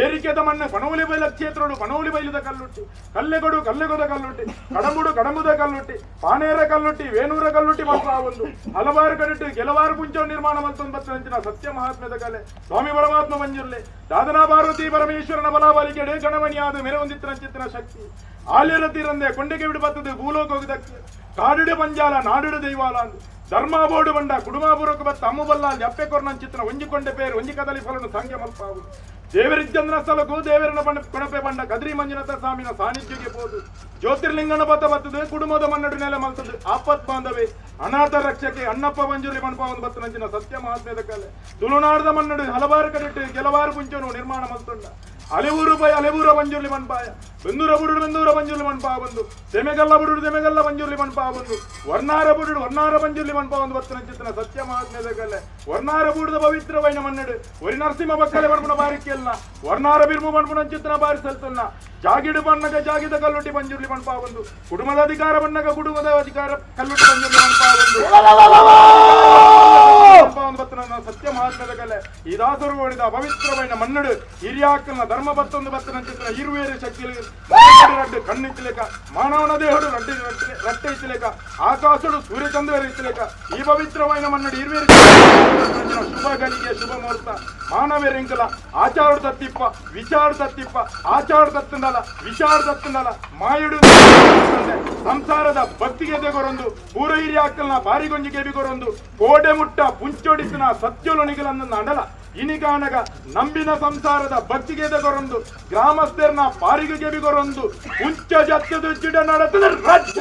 ಏರಿಕೆದ ಮಣ್ಣು ಪಣೋಲಿ ಬೈಲ ಕ್ಷೇತ್ರಡು ಪಣೋಲಿ ಬೈಲದ ಕಲ್ಲುಟ್ಟಿ ಕಲ್ಲೆಗೊಡು ಕಲ್ಲೆಗೊದ ಕಲ್ಲುಟ್ಟಿ ಕಡಂಬುಡು ಕಡಂಬುದ ಕಲ್ಲುಟ್ಟಿ ಪಾನೇರ ಕಲ್ಲುಟ್ಟಿ ವೇಣೂರ ಕಲ್ಲುಟ್ಟಿ ಮಾತ್ರ ಒಂದು ಹಲವಾರು ಕಡಿಟ್ಟು ಕೆಲವಾರು ಪುಂಚ ನಿರ್ಮಾಣ ಮಂತೊಂದು ಬತ್ತಂಚಿನ ಸತ್ಯ ಮಹಾತ್ಮ್ಯದ ಕಲೆ ಸ್ವಾಮಿ ಪರಮಾತ್ಮ ಮಂಜುರ್ಲೆ ದಾದನಾ ಪಾರ್ವತಿ ಪರಮೇಶ್ವರನ ಬಲಾಬಲಿಕೆಡೆ ಗಣಮಣಿಯಾದ ಮೆರವೊಂದಿತ್ತಿನ ಚಿತ್ರನ ಶಕ್ತಿ ಆಲಿರ ತೀರಂದೆ ಕೊಂಡೆಗೆ ಬಿಡು ಬತ್ತದು ಭೂಲೋಕೋಗದಕ್ಕೆ ಕಾಡಿಡು ಪಂಜಾಲ ನಾಡಿಡು ದೈವಾಲ ಅಂದು ಧರ್ಮಾಬೋಡು ಬಂಡ ಕುಡುಮಾಬುರಕು ಬತ್ತ ಅಮ್ಮಬಲ್ಲ ಅಪ್ಪೆ ಕೊರ್ನನ್ ಚಿತ್ರ ಒಂಜಿಕೊಂಡೆ ಪೇರು ಒಂಜಿ ಕದಲಿ ಫಲನು ಸಂಖ್ಯೆ ಮಲ್ಪಾವು ದೇವರಿದ್ದಂದ್ರ ಸ್ಥಳಕ್ಕೂ ದೇವರನ ಬಂಡ ಕೊಣಪೆ ಬಂಡ ಕದ್ರಿ ಮಂಜುನಾಥ ಸ್ವಾಮಿನ ಸಾನ್ನಿಧ್ಯಕ್ಕೆ ಪೋದು ಜ್ಯೋತಿರ್ಲಿಂಗನ ಬತ್ತ ಬತ್ತದು ಕುಟುಂಬದ ಮನ್ನಡು ನೆಲೆ ಮಲ್ತದು ಆಪತ್ ಬಾಂಧವೆ ಅನಾಥ ರಕ್ಷಕೆ ಅಣ್ಣಪ್ಪ ಮಂಜೂರಿ ಮಣಪ ಒಂದು ಬತ್ತನಂಚಿನ ಸತ್ಯ ಮಹಾತ್ಮ್ಯದ ಕಲೆ ತುಳುನಾಡದ ಮನ್ನಡು ಹಲವಾರು ಕಡೆಟ್ಟು ಕೆಲವಾರು ಪುಂಚನು ನಿರ್ಮಾಣ ಮಲ್ತುಂಡ ಅಲೆವೂರು ಪೈ ಅಲೆವೂರ ಮಂಜೂರ್ಲಿ ಮನ್ಪಾಯ ಬೆಂದೂರ ಬುಡುಡು ಬೆಂದೂರ ಮಂಜೂರ್ಲಿ ಮನ್ಪಾ ಬಂದು ತೆಮೆಗಲ್ಲ ಬುಡುಡು ತೆಮೆಗಲ್ಲ ಮಂಜೂರ್ಲಿ ಮನ್ಪಾ ಬಂದು ವರ್ಣಾರ ಬುಡುಡು ವರ್ಣಾರ ಮಂಜೂರ್ಲಿ ಮನ್ಪಾ ಒಂದು ಬತ್ತನ ಚಿತ್ರನ ಸತ್ಯ ಮಹಾತ್ಮ್ಯದ ಕಲೆ ವರ್ಣಾರ ಬುಡುದ ಪವಿತ್ರವೈನ ಮನ್ನಡು ಒರಿ ನರಸಿಂಹ ಬಕ್ಕಲೆ ಮನ್ಪುಣ ಬಾರಿಕೆಲ್ಲ ವರ್ಣಾರ ಬಿರ್ಮು ಮನ್ಪುಣ ಚಿತ್ರನ ಬಾರಿಸಲ್ತನ್ನ ಜಾಗಿಡು ಬಣ್ಣಗ ಜಾಗಿದ ಕಲ್ಲುಟ್ಟಿ ಮಂಜೂರ್ಲಿ ಮನ್ಪಾ ಬಂದು ಕುಟುಂಬದ ಅಧಿಕಾರ ಬಣ್ಣಗ ಕುಟುಂಬದ ಅಧಿಕಾರ ಕಲ್ಲುಟ್ಟಿ ಮಂಜೂರ್ಲಿ ಮನ್ಪಾ ಬಂದು ಬತ್ತನ ಸತ್ಯ ಮಹಾತ್ಮ್ಯದ ಕಲೆ ಈ ದಾಸರು ಓಡಿದ ಪವಿತ್ರವೈನ ಮನ್ನಡು ಹಿರಿಯಾಕಲ್ನ ಧರ್ಮ ಬತ್ತೊಂದು ಬತ್ತನ ಚಿತ್ರ ಇರುವೇರು ಶಕ್ತಿ ರಡ್ಡು ಕಣ್ಣಿತ್ತಲೇಕ ಮಾನವನ ದೇಹಡು ರಡ್ಡು ರಟ್ಟೆ ಇತ್ತಲೇಕ ಆಕಾಶಡು ಸೂರ್ಯಚಂದ್ರ ಇತ್ತಲೇಕ ಈ ಪವಿತ್ರವೈನ ಮನ್ನಡು ಇರುವೇರು ಶುಭ ಗಳಿಗೆ ಶುಭ ಮುಹೂರ್ತ ಮಾನವೇರಿಂಕಲ ಆಚಾರ ತತ್ತಿಪ್ಪ ವಿಚಾರ ತತ್ತಿಪ್ಪ ಆಚಾರ ತತ್ತಂದಲ ವಿಚಾರ ತತ್ತಂದಲ ಮಾಯುಡು ಸಂಸಾರದ ಭಕ್ತಿಗೆ ದೆಗೊರೊಂದು ಪೂರ ಹಿರಿಯಾಕಲ್ನ ಬಾರಿಗೊಂಜಿ ಕೆಬಿಗೊರೊಂದು ಕೋಡೆ ಮುಟ್ಟ ಪುಂಚೊಡಿಸಿನ ಸತ್ಯೊಲೊನಿಗಲನ್ನ ಅಂಡಲ ಇನಿಗಾನಗ ನಂಬಿನ ಸಂಸಾರದ ಭಕ್ತಿಗೆ ದೆಗೊರೊಂದು ಗ್ರಾಮಸ್ಥರನ ಪಾರಿಗೆ ಕೆಬಿಗೊರೊಂದು ಪುಂಚ ಜತ್ಯದು ಜಿಡ ನಡೆತದ ರಾಜ್ಯ.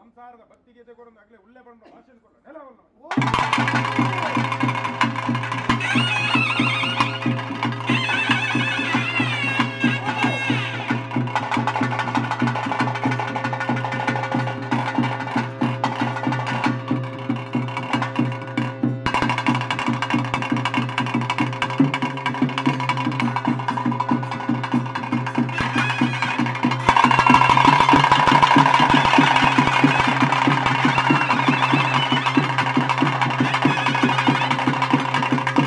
ಸಂಸಾರದ ಭಕ್ತಿಗೆ ಕೊರೊಂದು ಅಗಲೇ ಉಲ್ಲೆ ಬಂದ ಭಾಷೆ ಕೊಲ್ಲ ನೆಲವಲ್ಲ. ಿ.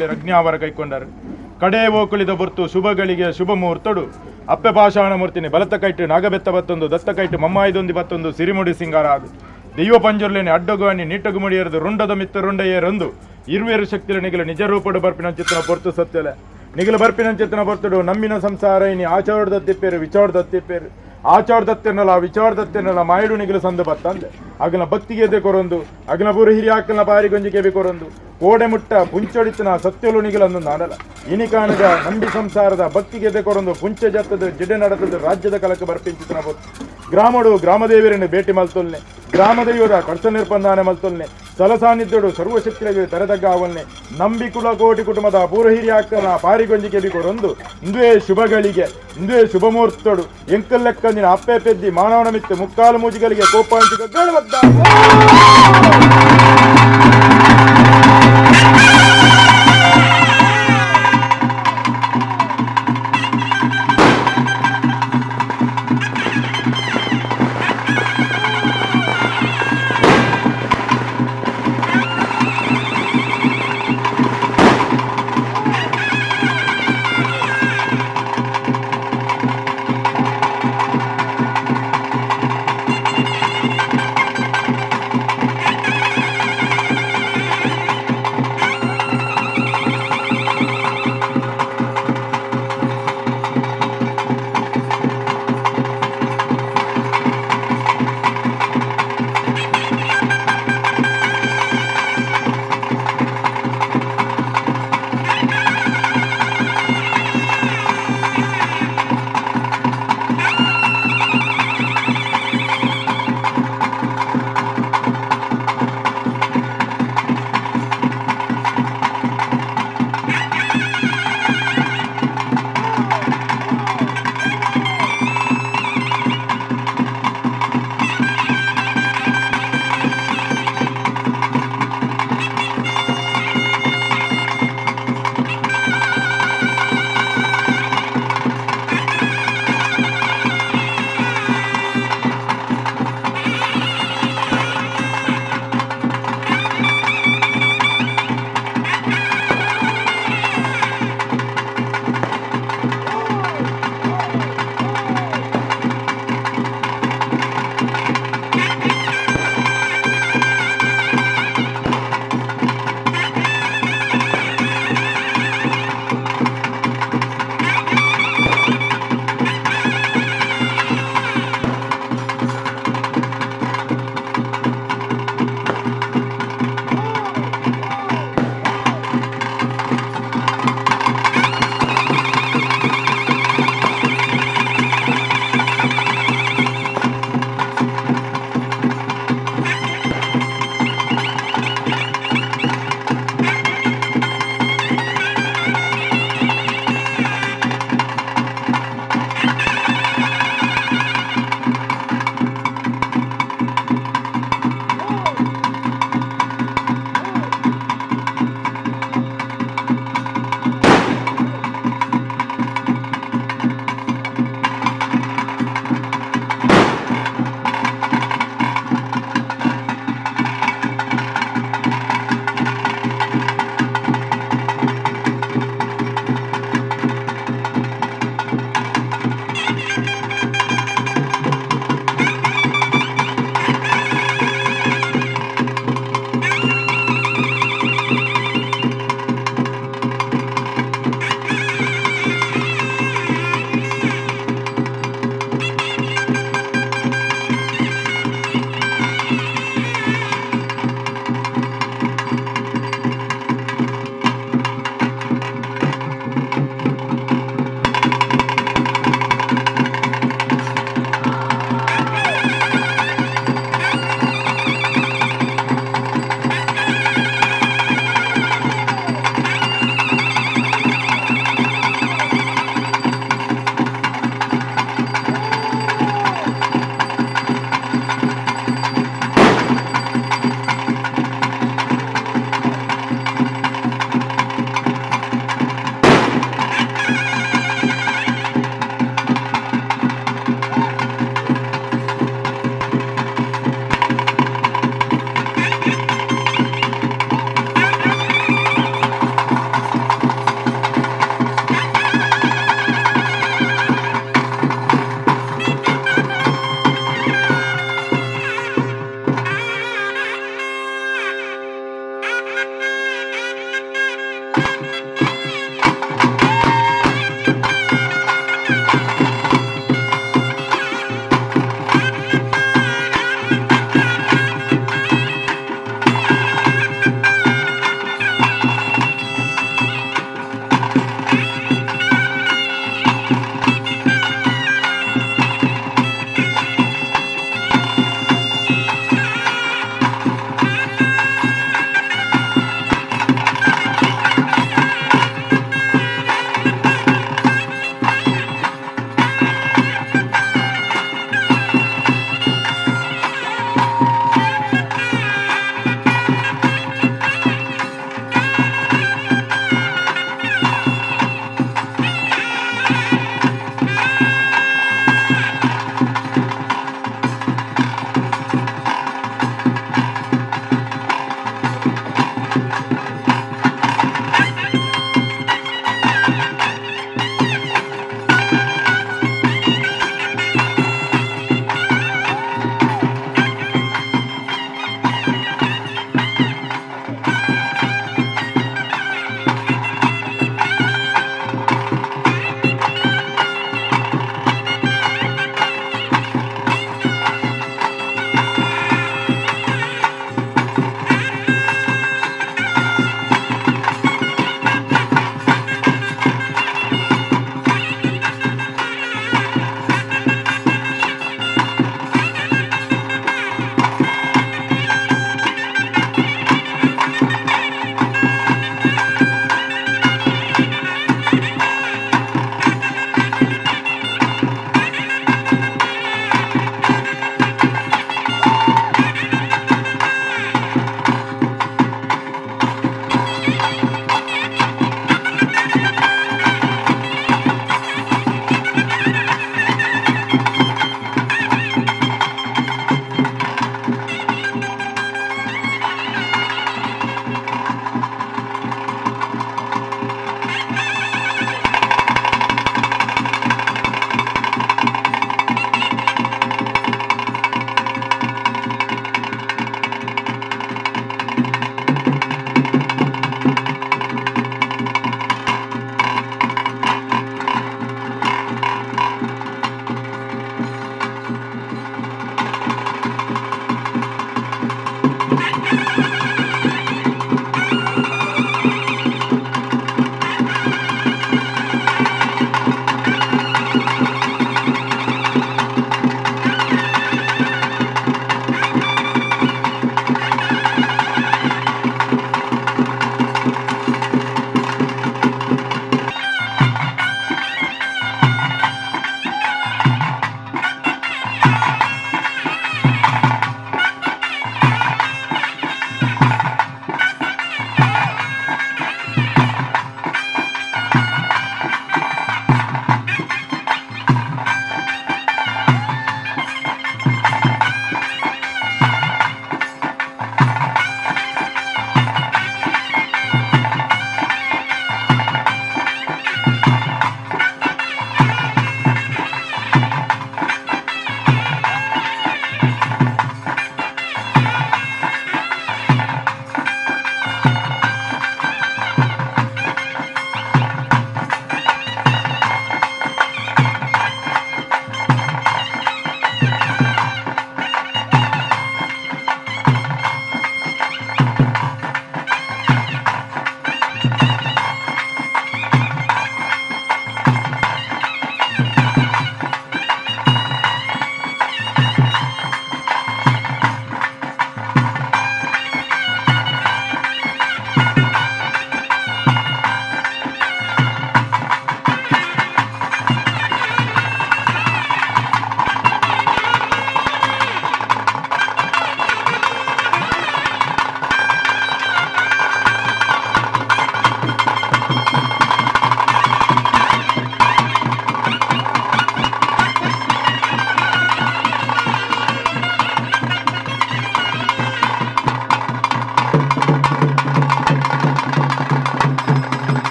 ಪಾಲೆ ಅಗ್ನ್ಯಾವರ ಕೈಕೊಂಡರು. ಕಡೆ ಓಕುಳಿದ ಬೊರ್ತು ಶುಭಗಳಿಗೆ ಶುಭ ಮುಹೂರ್ತಡು ಅಪ್ಪೆ ಪಾಷಾಣ ಮೂರ್ತಿನಿ ಬಲತ ಕೈಟು ನಾಗಬೆತ್ತ ಬತ್ತೊಂದು ದತ್ತ ಕೈಟು ಮಮ್ಮಾಯಿದೊಂದಿ ಬತ್ತೊಂದು ಸಿರಿಮುಡಿ ಸಿಂಗಾರ ಅದು ದೈವ ಪಂಜುರ್ಲೇನೆ ಅಡ್ಡಗುವಾನಿ ನೀಟಗು ಮುಡಿಯರದು ರುಂಡದ ಮಿತ್ತ ರುಂಡಯೇರೊಂದು ಇರುವೇರು ಶಕ್ತಿಲ ನಿಗಲ ನಿಜ ರೂಪಡು ಬರ್ಪಿನಂಚಿತ್ತನ ಪೊರ್ತು ಸತ್ಯಲೆ ನಿಗಲ ಬರ್ಪಿನಂಚಿತ್ತನ ಪೊರ್ತುಡು ನಮ್ಮಿನ ಸಂಸಾರ ಇನಿ ಆಚಾರದ ತಿಪ್ಪೇರು ವಿಚಾರದ ತಿಪ್ಪೇರು ಆಚಾರದತ್ತೆನಲ್ಲ ವಿಚಾರದತ್ತೆನಲ್ಲ ಮಾಯಡು ನಿಗಲ ಸಂದು ಬತ್ತಂದೆ ಅಗಲ ಭಕ್ತಿಗೆ ಎದೆ ಕೊರೊಂದು ಅಗಲ ಪೂರ ಹಿರಿಯಾಕಲ್ನ ಬಾರಿಗೊಂಜಿ ಕೆಬಿ ಕೊರೊಂದು ಕೋಡೆ ಮುಟ್ಟ ಪುಂಚೊಡಿತನ ಸತ್ಯಲು ನಿಗಲಂದು ನಾಡಲ ಇನಿ ಕಾಣದ ನಂಬಿ ಸಂಸಾರದ ಭಕ್ತಿಗೆ ಎದೆ ಕೊರೊಂದು ಪುಂಚ ಜತ್ತದ ಜಿಡೆ നടത്തದು ರಾಜ್ಯದ ಕಲಕ ಬರ್ಪಿಂಚಿತನ ಪೊರ್ತು ಗ್ರಾಮಡು ಗ್ರಾಮದೇವಿರನ್ನು ಭೇಟಿ ಮಲ್ತೊಲ್ನೆ ಗ್ರಾಮದೈವದ ಕರ್ಸ ನಿರ್ಬಂಧನೆ ಮಲ್ತೊಲ್ನೆ ಸಲಸಾನ್ನಿಧ್ಯಡು ಸರ್ವಶಕ್ತಿಗೆ ತರೆದಗ್ಗಾವಲ್ನೆ ನಂಬಿ ಕುಲ ಕೋಟಿ ಕುಟುಂಬದ ಪೂರ ಹಿರಿಯಾಕ್ಕನ ಪಾರಿಗೊಂಜಿ ಕೆಬಿ ಕೊರೊಂದು ಇಂದುವೇ ಶುಭಗಳಿಗೆ ಇಂದುವೇ ಶುಭ ಮುಹೂರ್ತಡು ಎಂಕಲ್ಲೆಕ್ಕಂದಿನ ಅಪ್ಪೆ ಪೆದ್ದಿ ಮಾನವನ ಮಿತ್ತು ಮುಕ್ಕಾಲು ಮೂಜಿಗಳಿಗೆ ಕೋಪಾಂಚಿಕ ಗಡಬದ್ದ.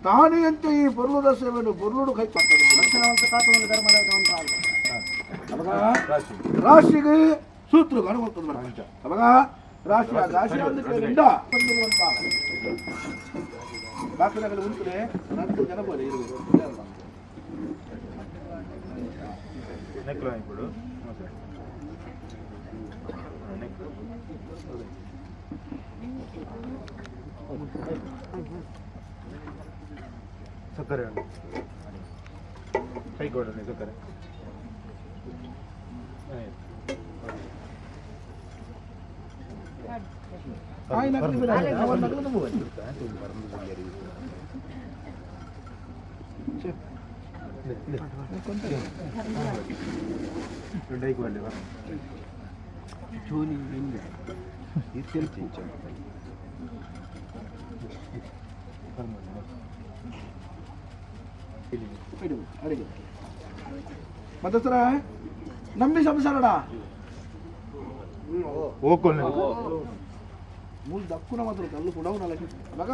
ತಾನೆಯಂತೆ ಈ ಪೊರ್ಲುದ ಸೇವೆಯನ್ನು ಪೊರ್ಲುಡು ಕೈ ರಾಶಿಗೆ ಸೂತ್ರ ಅನುಮೋದನೆ ಅವಾಗ ರಾಶಿ ರಾಶಿ ಒಂದು ಬಂದಿರುವಂತಹ ಬಾಕಿದಾಗಲಿ ಉಂಟು ನಂದು ಜನ ಬೋಲೆ ಇರುವುದು ಸಕ್ಕರೆ ಕೈ ಕೊಡೋಣ ಸಕ್ಕರೆ. ಅಡಿಗೆ ಮತ್ತಸರ ನಂಬಿ ಸಂಸಾರಡ ಓಕೊಲ್ಲೆ ಮೂಲ ದಕ್ಕುನ ಮಾತ್ರ ಕಲ್ಲು ಕುಡವನಲ್ಲ ಮಗ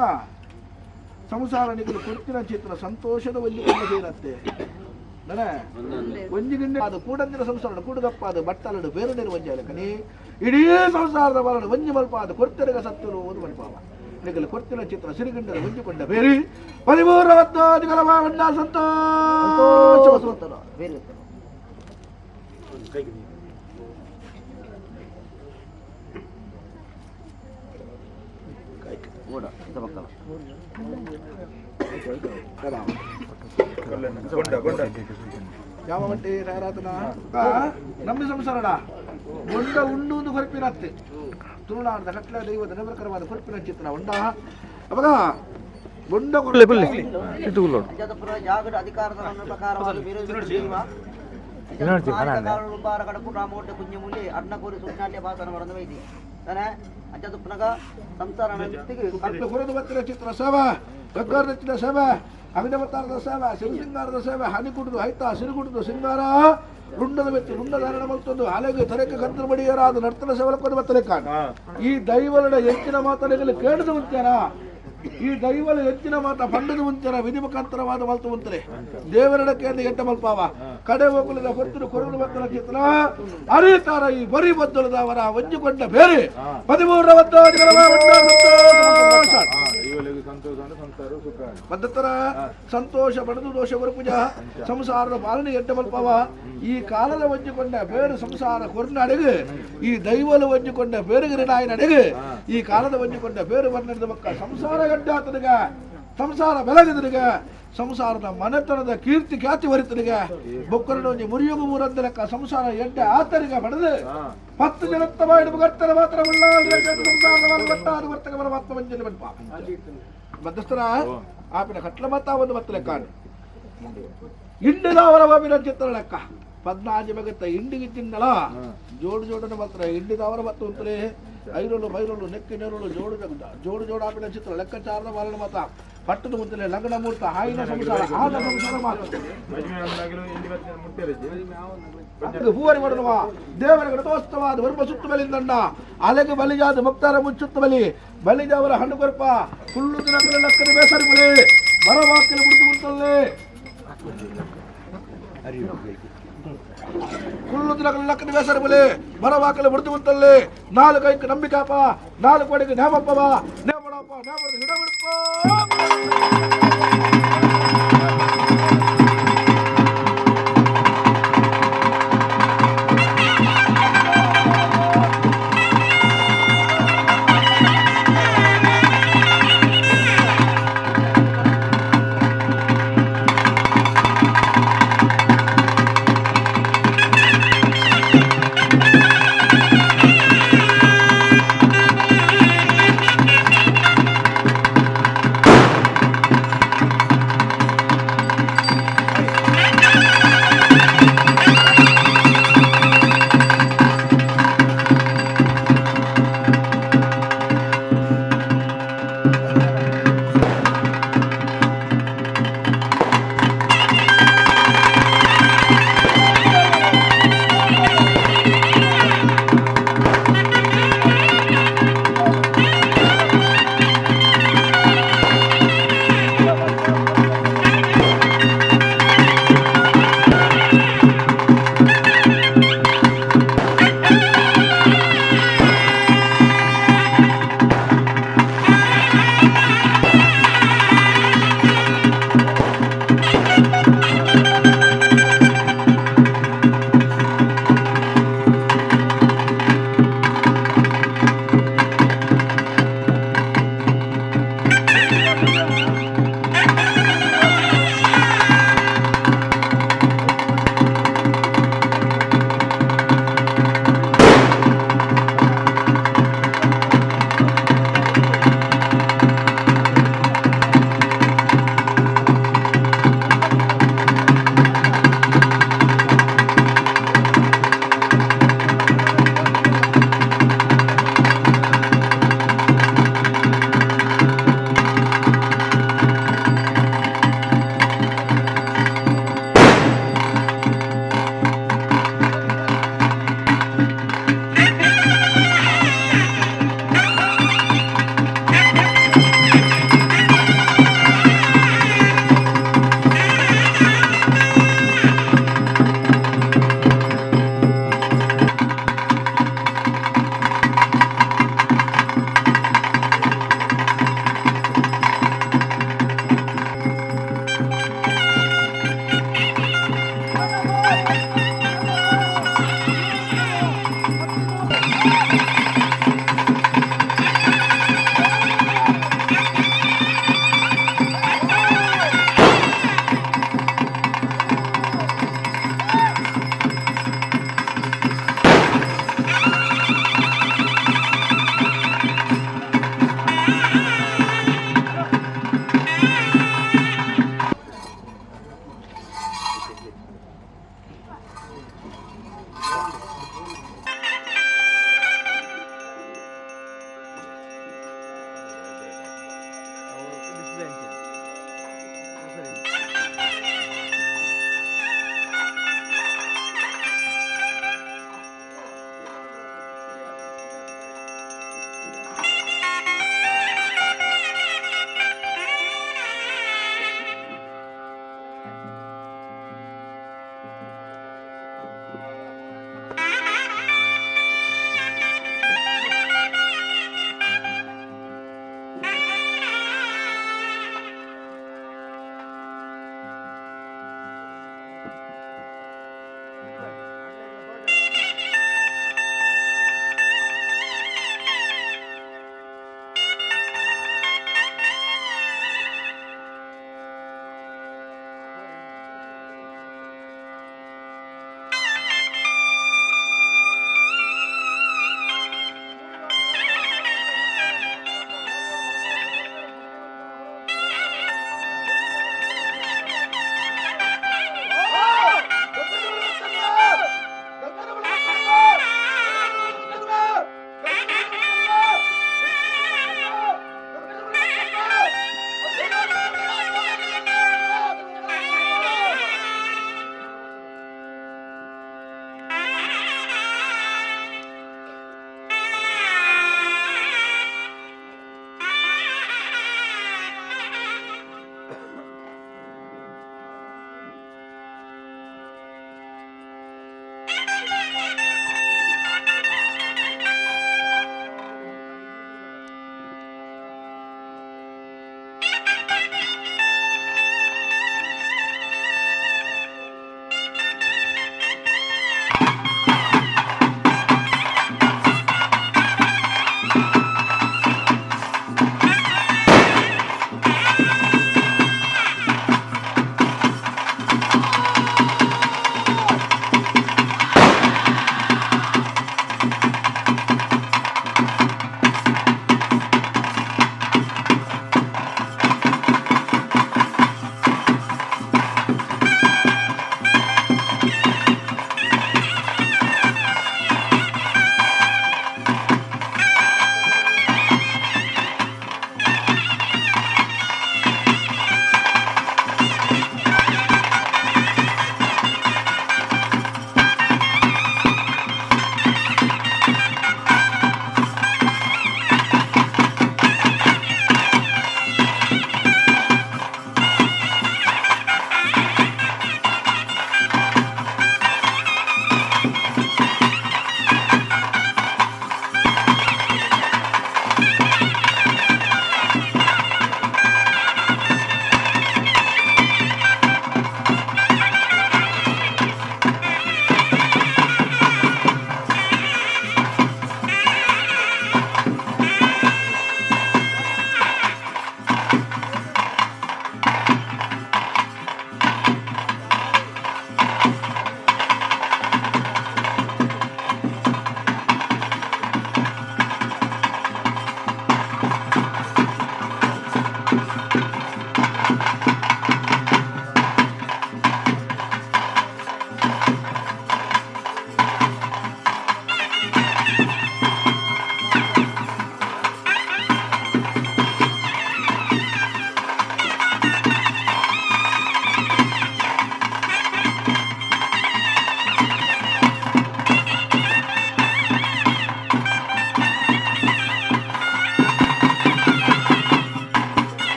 ಸಂಸಾರ ನಿಗಲು ಕೊಡ್ತಿನ ಚಿತ್ರ ಸಂತೋಷದ ಒಂಜಿ ಕೊಂಡ ಸೇರತ್ತೆ ನನೆ ಒಂಜಿ ಗಿಂಡೆ ಅದು ಕೂಡಂದಿನ ಸಂಸಾರ ಕೂಡುಗಪ್ಪ ಅದು ಬಟ್ಟಲಡು ಬೇರೆ ನೀರು ಒಂಜಿ ಅಲಕನಿ ಇಡೀ ಸಂಸಾರದ ಬರಡು ಒಂಜಿ ಮಲ್ಪ ಅದು ಕೊಡ್ತಿರಗ ಸತ್ತರು ಒಂದು ಮಲ್ಪಾವ ನಿಗಲು ಕೊಡ್ತಿನ ಚಿತ್ರ ಸಿರಿಗಿಂಡದ ಒಂಜಿ ಕೊಂಡ ಬೇರಿ ಪರಿಪೂರ್ಣವತ್ತಾದಿಗಲವ ಒಂಡ ಸಂತೋಷ ಬೇರೆ ಓಡ ಇಂತ ಮಕ್ಕಳ ಯಾವ ಮಟ್ಟಿ ತಯಾರಾತನ ನಮ್ಮ ಸಂಸಾರಡ ಒಂಡ ಉಂಡು ಒಂದು ಕೊರಪಿನತ್ತೆ ತುಳುನಾಡದ ಕಟ್ಲ ದೈವದ ನಿವೃಕರವಾದ ಕೊರಪಿನ ಚಿತ್ರ ಉಂಡ ಅವಾಗ ಬೊಂಡ ಅಂಜಾದಪುರ ಜಾಗದ ಅಧಿಕಾರದ ಪ್ರಕಾರವಾದ ಬೇರೆ ಕಡಪು ರಾಮೋಟ ಕುಂಜಮೂಲಿ ಅರ್ಣಕೋರಿ ಸುಜ್ಞಾಟ್ಯ ಭಾಸನ ಮರಣ ವೈದಿ ತಾನೆ ಅಂಜಾದಪ್ಪನಗ ಸಂಸಾರ ಹೊರದು ಬತ್ತಿನ ಚಿತ್ರ ಸೇವೆ ಗಗ್ಗರ ಸೇವೆ ಅಗ್ನಿವತಾರದ ಸೇವೆ ಸಿರಿಸಿಂಗಾರದ ಸೇವೆ ಹನಿಕುಡಿದು ಹೈತ ಸಿರಿಗುಡಿದು ಸಿಂಗಾರ ರುಂಡದ ವೆತ್ತಿ ರುಂಡ ಧಾರಣ ಮಲ್ತೊಂದು ಅಲೆಗೆ ತರಕ್ಕೆ ಕಂತ್ರ ಮಡಿಯರಾದ ನರ್ತನ ಸೇವಲಕ್ಕೊಂದು ಬತ್ತಲೆ ಕಾಣ ಈ ದೈವಲಡ ಹೆಚ್ಚಿನ ಮಾತನೆಗಳು ಕೇಳದು ಮುಂಚೆನ ಈ ದೈವಲ ಹೆಚ್ಚಿನ ಮಾತ ಪಂಡದ ಮುಂಚೆನ ವಿಧಿ ಮುಖಾಂತರವಾದ ಮಲ್ತು ಮುಂತಾರೆ ದೇವರಡಕ್ಕೆ ಎಂದು ಎಟ್ಟ ಮಲ್ಪಾವ ಕಡೆ ಹೋಗಲದ ಹೊತ್ತರು ಕೊರಗಲು ಬತ್ತಲ ಚಿತ್ರ ಅರಿತಾರ ಈ ಬರಿ ಬದ್ದಲದವರ ಒಂಜುಕೊಂಡ ಬೇರೆ 13 ಸಂತೋಷ ಸಂಸಾರ ಸುಖ ಮದ್ದತರ ಸಂತೋಷ ಪಡೆದು ದೋಷ ಬರುಪುಜ ಸಂಸಾರದ ಪಾಲನೆ ಎಡ್ಡ ಮಲ್ಪವ ಈ ಕಾಲದ ಒಂಜಿಕೊಂಡ ಬೇರು ಸಂಸಾರ ಕೊರ್ನಡೆಗು ಈ ದೈವಲು ಒಂಜಿಕೊಂಡ ಬೇರುಗಿರಿನಾಯನಡೆಗು ಈ ಕಾಲದ ಒಂಜಿಕೊಂಡ ಬೇರು ವರ್ಣದ ಮಕ್ಕ ಸಂಸಾರ ಗಡ್ಡಾತನಿಗ ಸಂಸಾರ ಬೆಳಗದನಿಗ ಸಂಸಾರದ ಮನೆತನದ ಕೀರ್ತಿ ಖ್ಯಾತಿ ವರಿತನಿಗ ಬೊಕ್ಕರಡ ಒಂಜಿ ಮುರಿಯುಗು ಮೂರಂದ ಲೆಕ್ಕ ಸಂಸಾರ ಎಡ್ಡೆ ಆತನಿಗ ಪಡೆದು 10 ಜನತ್ತ ಬಾಯಿಡು ಗರ್ತನ ಮಾತ್ರ ಸಂಸಾರದ ವರ್ತಕ ಪರಮಾತ್ಮ ವಂಜನೆ ಬನ್ಪ ಮಧ್ಯಸ್ಥರ ಆಪಿನ ಕಟ್ಲ ಮತ್ತ ಒಂದು ಮತ್ತ ಲೆಕ್ಕ ಇಂಡಿದವರ ಬಾಬಿನ ಚಿತ್ರ ಲೆಕ್ಕ ಪದ್ನಾಜಿ ಬಗತ್ತ ಇಂಡಿಗೆ ತಿನ್ನಲ ಜೋಡು ಜೋಡನೆ ಮಾತ್ರ ಇಂಡಿದವರ ಮತ್ತು ಅಂತಾರೆ ಐರೊಳು ಬೈರೊಳು ನೆಕ್ಕಿ ನೆರಳು ಜೋಡು ಜೋಡು ಜೋಡು ಆಪಿನ ಚಿತ್ರ ಲೆಕ್ಕಾಚಾರದ ಬಾಲನ ಮಾತ ಪಟ್ಟದ ಮುಂತಲೆ ಲಗ್ನ ಮೂರ್ತ ಹಾಯಿನ ಸಂಸಾರ ಆದ ಸಂಸಾರ ಮಾತು ಹೂವರಿ ಮಾಡುವ ದೇವರ ಗಣತೋತ್ಸವಾದ ವರ್ಮ ಸುತ್ತ ಬಲಿಂದಂಡ ಅಲೆಗೆ ಬಲಿಜಾದ ಭಕ್ತರ ಮುಚ್ಚುತ್ತ ಬಲಿ ಬಲಿಜಾವರ ಹಣ್ಣು ಕೊರಪ ಹುಲ್ಲು ದಿನಗಳ ಲಕ್ಕದ ಬೇಸರಿ ಬಲಿ ಬರವಾಕಿನ ಬಿಡುದು ಮುಂತಲ್ಲೇ ಕುಳ್ಳು ದಿನಗಳ ಲಕ್ಕದ ಬೇಸರಿ ಬಲಿ ಬರವಾಕಲು ಬಿಡುದು ಮುಂತಲ್ಲೇ ನಾಲ್ಕು ಐಕು ನಂಬಿಕಾಪ ನಾಲ್ಕು ಅಡಿಗೆ ನೇಮಪ್ಪವ ನೇಮಡಪ್ಪ ನೇಮದ ಹಿಡ ಬಿಡಪ್ಪ.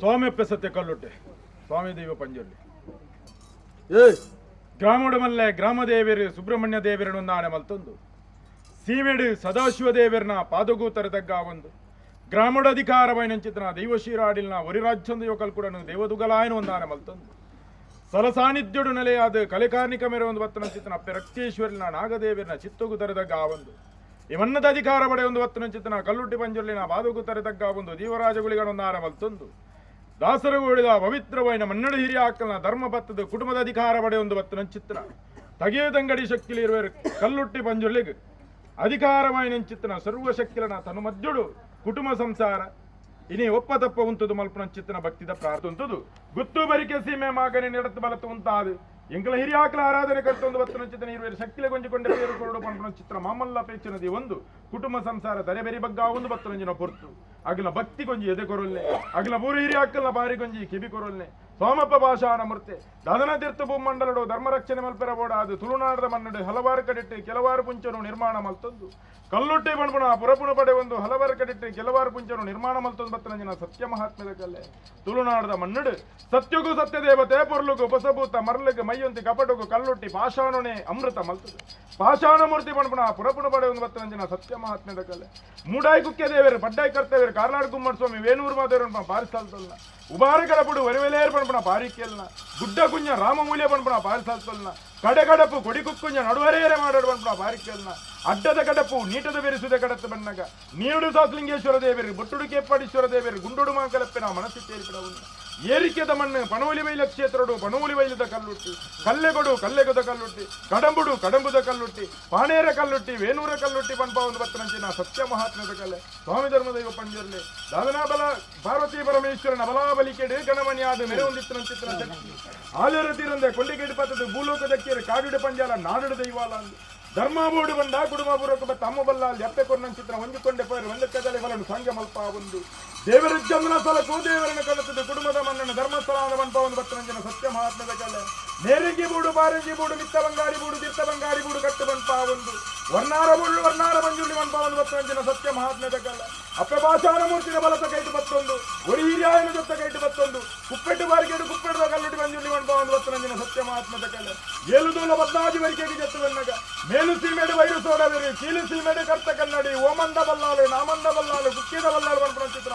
ಸ್ವಾಮಿಯಪ್ಪ ಸತ್ಯ ಕಲ್ಲುಟ್ಟೆ ಸ್ವಾಮಿ ದೈವ ಪಂಜುರ್ಲಿ ಗ್ರಾಮಡು ಮಲ್ಲೆ ಗ್ರಾಮ ದೇವರು ಸುಬ್ರಹ್ಮಣ್ಯ ದೇವರನ್ನು ನಾನೆ ಮಲ್ತೊಂದು ಸೀಮೆಡು ಸದಾಶಿವ ದೇವರನ ಪಾದಗೂ ತರದಗ್ಗ ಒಂದು ಗ್ರಾಮಡ ಅಧಿಕಾರವೈನಂಚಿತನ ದೈವಶೀರಾಡಿಲ್ನ ಒರಿರಾಜ್ಯಂದ ಯೋಕಲ್ ಕೂಡ ದೇವದುಗಲಾಯನ ಒಂದಾನೆ ಮಲ್ತೊಂದು ಸಲ ಸಾನ್ನಿಧ್ಯುಡು ನೆಲೆಯಾದ ಕಲೆಕಾರ್ನಿಕ ಮೇರೆ ಒಂದು ಬತ್ತನಂಚಿತನ ಅಪ್ಪೆ ರಕ್ತೇಶ್ವರಿನ ನಾಗದೇವರನ ಚಿತ್ತಗು ತರದಗ್ಗ ಒಂದು ಇವನ್ನದ ಅಧಿಕಾರ ಪಡೆ ಒಂದು ಬತ್ತನಂಚಿತನ ಕಲ್ಲುಟ್ಟಿ ಪಂಜುರ್ಲಿನ ಬಾದುಗು ತರದಗ್ಗ ಒಂದು ದೇವರಾಜ ಗುಳಿಗಳೊಂದಾನೆ ಮಲ್ತೊಂದು ದಾಸರಗೋಳಿದ ಪವಿತ್ರವೈನ ಮನ್ನಡು ಹಿರಿಯ ಆಕಲ್ನ ಧರ್ಮ ಬತ್ತದ ಕುಟುಂಬದ ಅಧಿಕಾರ ಪಡೆ ಒಂದು ಬತ್ತನಂಚಿತನ ತಗೆಯದಂಗಡಿ ಶಕ್ತಿಲಿರುವ ಕಲ್ಲುಟ್ಟಿ ಪಂಜುರ್ಲಿಗ್ ಅಧಿಕಾರವಾಯಿನಂಚಿತ್ತನ ಸರ್ವಶಕ್ತಿಲನ ತನು ಮದ್ಯುಡು ಕುಟುಂಬ ಸಂಸಾರ ಇನಿ ಒಪ್ಪ ತಪ್ಪ ಉಂತುದು ಮಲ್ಪನಂಚಿತ್ತನ ಭಕ್ತಿದ ಪ್ರಾರ್ಥುಂತುದು ಗುತ್ತು ಬರಿಕೆ ಸೀಮೆ ಮಾಗನೆ ನೆಡತು ಬಲತು ಉಂತಾದು ಎಂಕಲ ಹಿರಿಯಾಕಲ ಆರಾಧನೆ ಕರ್ತೊಂದು ಬತ್ತನಂಚಿತನ ಇರುವರು ಶಕ್ತಿಲೆ ಗೊಂಜಿಕೊಂಡೆ ಪೇರು ಕೊರಡು ಪಂಪನ ಮಾಮಲ್ಲ ಪೇಚಿನದಿ ಒಂದು ಕುಟುಂಬ ಸಂಸಾರ ತರೆಬೆರಿ ಬಗ್ಗ ಒಂದು ಬತ್ತನಂಜಿನ ಪೊರ್ತು ಅಗಲ ಭಕ್ತಿ ಕೊಂಜಿ ಎದೆ ಕೊರೊಲ್ಲೆ ಅಗಲ ಪೂರು ಹಿರಿಯಾಕಲ್ನ ಬಾರಿ ಕೊಂಜಿ ಕಿಬಿ ಕೊರೊಲ್ಲೆ ಸೋಮಪ್ಪ ಭಾಷಾನ ಮೂರ್ತಿ ದಾದನ ತೀರ್ಥ ಭೂಮಂಡಲಡು ಧರ್ಮ ರಕ್ಷಣೆ ಮಲ್ಪೆರ ಬೋಡ ಅದು ತುಳುನಾಡದ ಮನ್ನಡು ಹಲವಾರು ಕಡಿಟ್ಟು ಕೆಲವಾರು ಪುಂಚನು ನಿರ್ಮಾಣ ಮಲ್ತೊಂದು ಕಲ್ಲುಟ್ಟಿ ಬಣ್ಪುಣ ಪುರಪುಣ ಪಡೆ ಒಂದು ಹಲವಾರು ಕಡಿಟ್ಟು ಕೆಲವಾರು ಪುಂಚನು ನಿರ್ಮಾಣ ಮಲ್ತೊಂದು ಬತ್ತನಂಜಿನ ಸತ್ಯ ಮಹಾತ್ಮೆದ ಕಲ್ಲೆ ತುಳುನಾಡದ ಮನ್ನಡು ಸತ್ಯಗೂ ಸತ್ಯ ದೇವತೆ ಪೊರ್ಲುಗು ಬಸಭೂತ ಮರ್ಲುಗು ಮೈಯೊಂತಿ ಕಪಟುಗು ಕಲ್ಲುಟ್ಟಿ ಪಾಷಾಣನೆ ಅಮೃತ ಮಲ್ತದು ಪಾಷಾಣ ಮೂರ್ತಿ ಬಣ್ಪುಣ ಪುರಪುಣ ಪಡೆ ಒಂದು ಬತ್ತನಂಜಿನ ಸತ್ಯ ಮಹಾತ್ಮೆದ ಕಲ್ಲೆ ಮೂಡಾಯಿ ಕುಕ್ಕೆ ದೇವರು ಪಡ್ಡಾಯಿ ಕರ್ತೇವರು ಕಾರ್ಲಾಡ್ ಗುಮ್ಮಡ್ ಸ್ವಾಮಿ ವೇಣೂರು ಮಾದೇವರು ಪಾರಿಸಾಲ್ತಲ್ಲ ಉಬಾರ ಕಡಪುಡು ಒರಿವೆಲೇರ್ ಪಣಪಣ ಪಾರಿಕೆಲ್ನ ಗುಡ್ಡ ಕುಂಜ ರಾಮಮೂಲ್ಯ ಪಣಪಣ ಪಾರಿಸಾಲ್ತಲ್ನ ಕಡೆಗಡಪು ಕೊಡಿಕುಕ್ಕುಂಜ ನಡುವರೇರೆ ಮಾಡಾಡು ಪಣಪಣ ಪಾರಿಕೆಲ್ನ ಅಡ್ಡದ ಕಡಪು ನೀಟದ ಬೆರಿಸುದ ಕಡತ ಬನ್ನಗ ನೀರುಡು ಸಾಸ್ಲಿಂಗೇಶ್ವರ ದೇವರು ಬೊಟ್ಟುಡು ಕೇಪಾಡೀಶ್ವರ ದೇವರು ಗುಂಡುಡು ಮಾಂಕಲಪ್ಪೆನ ಮನಸ್ಸು ತೇರಿಪಿಡವುನ್ನ ಏರಿಕೆದ ಮಣ್ಣು ಪಣೋಲಿ ಬೈಲ ಕ್ಷೇತ್ರಡು ಪಣೋಲಿ ಬೈಲದ ಕಲ್ಲುಟ್ಟಿ ಕಲ್ಲೆಗೊಡು ಕಲ್ಲೆಗೊದ ಕಲ್ಲುಟ್ಟಿ ಕಡಂಬುಡು ಕಡಂಬುದ ಕಲ್ಲುಟ್ಟಿ ಪಾಣೇರ ಕಲ್ಲುಟ್ಟಿ ವೇಣೂರ ಕಲ್ಲುಟ್ಟಿ ಪಂಪ ಒಂದು ಬತ್ತನಂಚಿನ ಸತ್ಯ ಮಹಾತ್ಮದ ಕಲೆ ಸ್ವಾಮಿ ಧರ್ಮದೈವ ಪಂಜರ್ಲೆ ದಾದನಾ ಬಲ ಪಾರ್ವತಿ ಪರಮೇಶ್ವರನ ಬಲಾಬಲಿಕೆಡೆ ಗಣಮಣಿಯಾದ ಮೆರೆ ಹೊಂದಿತ್ತನಂಚಿತ್ತನ ಶಕ್ತಿ ಆಲೇರ ತೀರಂದೆ ಕೊಂಡಿಗೇಡು ಪತ್ತದ ಭೂಲೋಕದಕ್ಕೇರು ಕಾಡುಡು ಪಂಜಾಲ ನಾಡುಡು ದೈವಾಲ ಅಂದು ಧರ್ಮಾಬೋಡು ಬಂದ ಕುಡುಮ ಪೂರ್ವಕ ತಮ್ಮ ಬಲ್ಲ ಎಪ್ಪೆ ಕೊರ್ನಂಚಿತ್ರ ಹೊಂದಿಕೊಂಡೆ ಪೇರು ಒಂದು ಕದಲೆ ಬಲನು ಸಂಘ ಮಲ್ಪ ಒಂದು ದೇವರ ಚಂದನ ಸ್ಥಳಕ್ಕೂ ದೇವರನ್ನು ಕಲಿತದ್ದು ಕುಟುಂಬದ ಮನ್ನನ್ನು ಧರ್ಮಸ್ಥಳ ಮನ್ಪ ಒಂದು ಭಕ್ತರಂಜನ ಸತ್ಯ ಮಹಾತ್ಮದ ಕಲೆ ನೇರಂಗಿ ಬೂಡು ಬಾರಂಗಿ ಬೂಡು ಮಿತ್ತ ಬಂಗಾರಿ ಬೂಡು ದಿತ್ತ ಬಂಗಾರಿ ಬೂಡು ಕಟ್ಟು ಬನ್ಪ ಒಂದು ವರ್ಣಾರ ಬೂಡು ವರ್ಣಾರ ಮಂಜುಳ್ಳಿ ಮನ್ಪ ಒಂದು ಭಕ್ತರಂಜನ ಸತ್ಯ ಮಹಾತ್ಮದ ಕಲೆ ಅಪ್ಪೆ ಭಾಷಾನ ಮೂರ್ತಿನ ಬಲತ ಕೈಟು ಬತ್ತೊಂದು ಒರಿ ಹಿರಿಯಾಯನ ಜೊತೆ ಕೈಟು ಬತ್ತೊಂದು ಕುಪ್ಪೆಟ್ಟು ಬಾರಿಗೇಡು ಕುಪ್ಪೆಟ್ಟದ ಕಲ್ಲುಡಿ ಮಂಜುಳ್ಳಿ ಮನ್ಪ ಒಂದು ಭಕ್ತರಂಜನ ಸತ್ಯ ಮಹಾತ್ಮದ ಕಲೆ ಏಳುದೋಲ ಬದ್ನಾಜಿ ವರಿಕೆಗೆ ಜತ್ತು ಬನ್ನಗ ಮೇಲು ಸೀಮೆಡು ವೈರು ಸೋಡವೇರು ಕೀಲು ಸೀಮೆಡು ಕರ್ತ ಕನ್ನಡಿ ಓಮಂದ ಬಲ್ಲಾಲು ನಾಮಂದ ಬಲ್ಲಾಲು ಕುಕ್ಕಿದ ಬಲ್ಲಾಲು ಪನ್ಪುನ ಚಿತ್ರ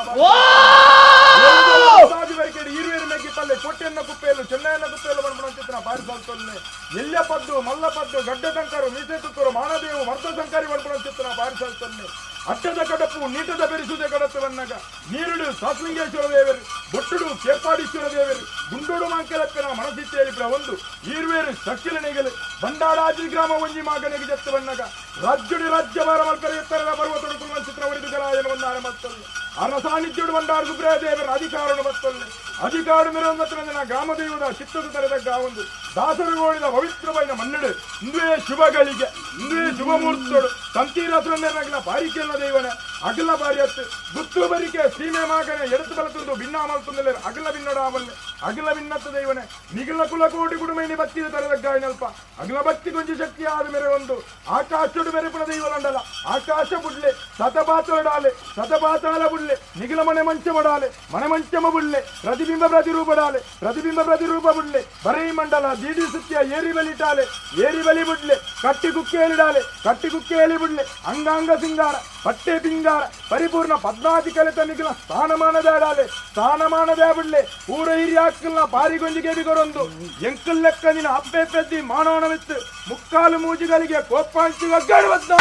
ಬರಿಕೆಡು ಈರುವೇರು ಮೆಗ್ಗಿ ಪಲ್ಲೆ ಕೊಟ್ಟೆನ್ನ ಕುಪ್ಪೆಯಲು ಚೆನ್ನೈನ ಕುಪ್ಪೆಯಲು ಪನ್ಪುನ ಚಿತ್ರ ಬಾರಿಸಲ್ತೊಲ್ಲೆ ಎಲ್ಯ ಪದ್ದು ಮಲ್ಲ ಪದ್ದು ಗಡ್ಡ ಶಂಕರು ಮೀಸೆ ತುಕ್ಕರು ಮಾನದೇವು ಮರ್ದ ಶಂಕರಿ ಪನ್ಪುನ ಚಿತ್ರ ಬಾರಿಸಲ್ತೊಲ್ಲೆ ಅಟ್ಟದ ಕಡಪು ನೀಟದ ಬೆರಿಸುದೆ ಕಡತು ಬನ್ನಗ ನೀರುಡು ಸಾಸ್ಲಿಂಗೇಶ್ವರ ದೇವರು ಬೊಟ್ಟುಡು ಕೇಪಾಡೀಶ್ವರ ದೇವರು ಗುಂಡೋಡು ಮಾಂಕೆಲಪ್ಪನ ಮನಸ್ಸಿತ್ತೇಳಿಪ್ರ ಒಂದು ಈರ್ವೇರು ಸಕ್ಕಿಲ ನೆಗಲು ಬಂಡಾಡಾಜಿ ಗ್ರಾಮ ಒಂಜಿ ಮಾಗನೆಗೆ ಜತ್ತು ಬನ್ನಗ ರಾಜ್ಯುಡಿ ರಾಜ್ಯ ಭಾರ ಮಲ್ಪರೆ ಎತ್ತರದ ಪರ್ವತೊಡು ಕುರುವನ್ ಚಿತ್ರ ಒರಿದು ಗಲಾಯನ ಒಂದಾರ ಮತ್ತೊಲ್ಲೆ ಅರ ಸಾನ್ನಿಧ್ಯುಡು ಬಂಡಾರು ಸುಬ್ರಹ ದೇವರ ಅಧಿಕಾರನು ಮತ್ತೊಲ್ಲೆ ಅಧಿಕಾರ ಮೆರವನ್ನ ಗ್ರಾಮ ದೇವದ ಚಿತ್ತದ ತರದಗ್ಗ ಒಂದು ದಾಸರುಗೋಳಿದ ಪವಿತ್ರವೈನ ಮನ್ನಡು ಇಂದುವೇ ಶುಭಗಳಿಗೆ ಇಂದುವೇ ಶುಭ ಮುಹೂರ್ತೋಡು ತಂತೀರಸುರನ್ನೆರಗಿನ ಬಾರಿಕೆಲ್ಲ ದೈವನೆ ಅಗಲ ಬಾರಿಯತ್ತು ಗುತ್ತು ಬರಿಕೆ ಸೀಮೆ ಮಾಗನೆ ಎಡತು ಬಲತುಂದು ಭಿನ್ನ ಮಲ್ತುಂದಲೆ ಅಗಲ ಭಿನ್ನಡಾವಲ್ಲೆ ಅಗಲ ಭಿನ್ನತ್ತ ದೈವನೆ ನಿಗಲ ಕುಲ ಕೋಟಿ ಕುಡುಮೈನಿ ಭಕ್ತಿಯ ತರದಗ್ಗಾಯಿನಲ್ಪ ಅಗಲ ಭಕ್ತಿ ಕೊಂಚ ಶಕ್ತಿ ಆದ ಮೇರೆ ಒಂದು ಆಕಾಶಡು ಮೆರೆಪುಣ ದೈವಲಂಡಲ ಆಕಾಶ ಬುಡ್ಲೆ ಸತಪಾತಲಡಾಲೆ ಸತಪಾತಾಲ ಬುಡ್ಲೆ ನಿಗಲ ಮನೆ ಮಂಚ ಮಡಾಲೆ ಮನೆ ಮಂಚಮ ಬುಡ್ಲೆ ಪ್ರತಿಬಿಂಬ ಪ್ರತಿರೂಪಡಾಲೆ ಪ್ರತಿಬಿಂಬ ಪ್ರತಿರೂಪ ಬುಡ್ಲೆ ಬರೈ ಮಂಡಲ ದೀಡಿ ಸುತ್ತಿಯ ಏರಿ ಬಲಿಟಾಲೆ ಏರಿ ಬಲಿ ಬುಡ್ಲೆ ಕಟ್ಟಿ ಕುಕ್ಕೇಲಿಡಾಲೆ ಕಟ್ಟಿ ಕುಕ್ಕೇಲಿ ಬುಡ್ಲೆ ಅಂಗಾಂಗ ಸಿಂಗಾರ ಪಟ್ಟೆ ಪಿಂಗಾರ ಪರಿಪೂರ್ಣ ಪದ್ಮಾದಿ ಕಲಿತ ನಿಗಲ ಸ್ಥಾನಮಾನದಾಡಾಲೆ ಸ್ಥಾನಮಾನದ ಬುಡ್ಲೆ ಊರ ಹಿರಿಯಾಕ್ಕಲ್ನ ಪಾರಿಗೊಂಜಿಗೆ ಬಿಗೊರೊಂದು ಎಂಕಲ್ ಲೆಕ್ಕ ನಿನ್ನ ಅಪ್ಪೆ ಪೆದ್ದಿ ಮಾನವನವಿತ್ತು ಮುಕ್ಕಾಲು ಮೂಜಿಗಳಿಗೆ ಕೋಪಾಂಚಿ ಒಗ್ಗಡುವದ್ದ.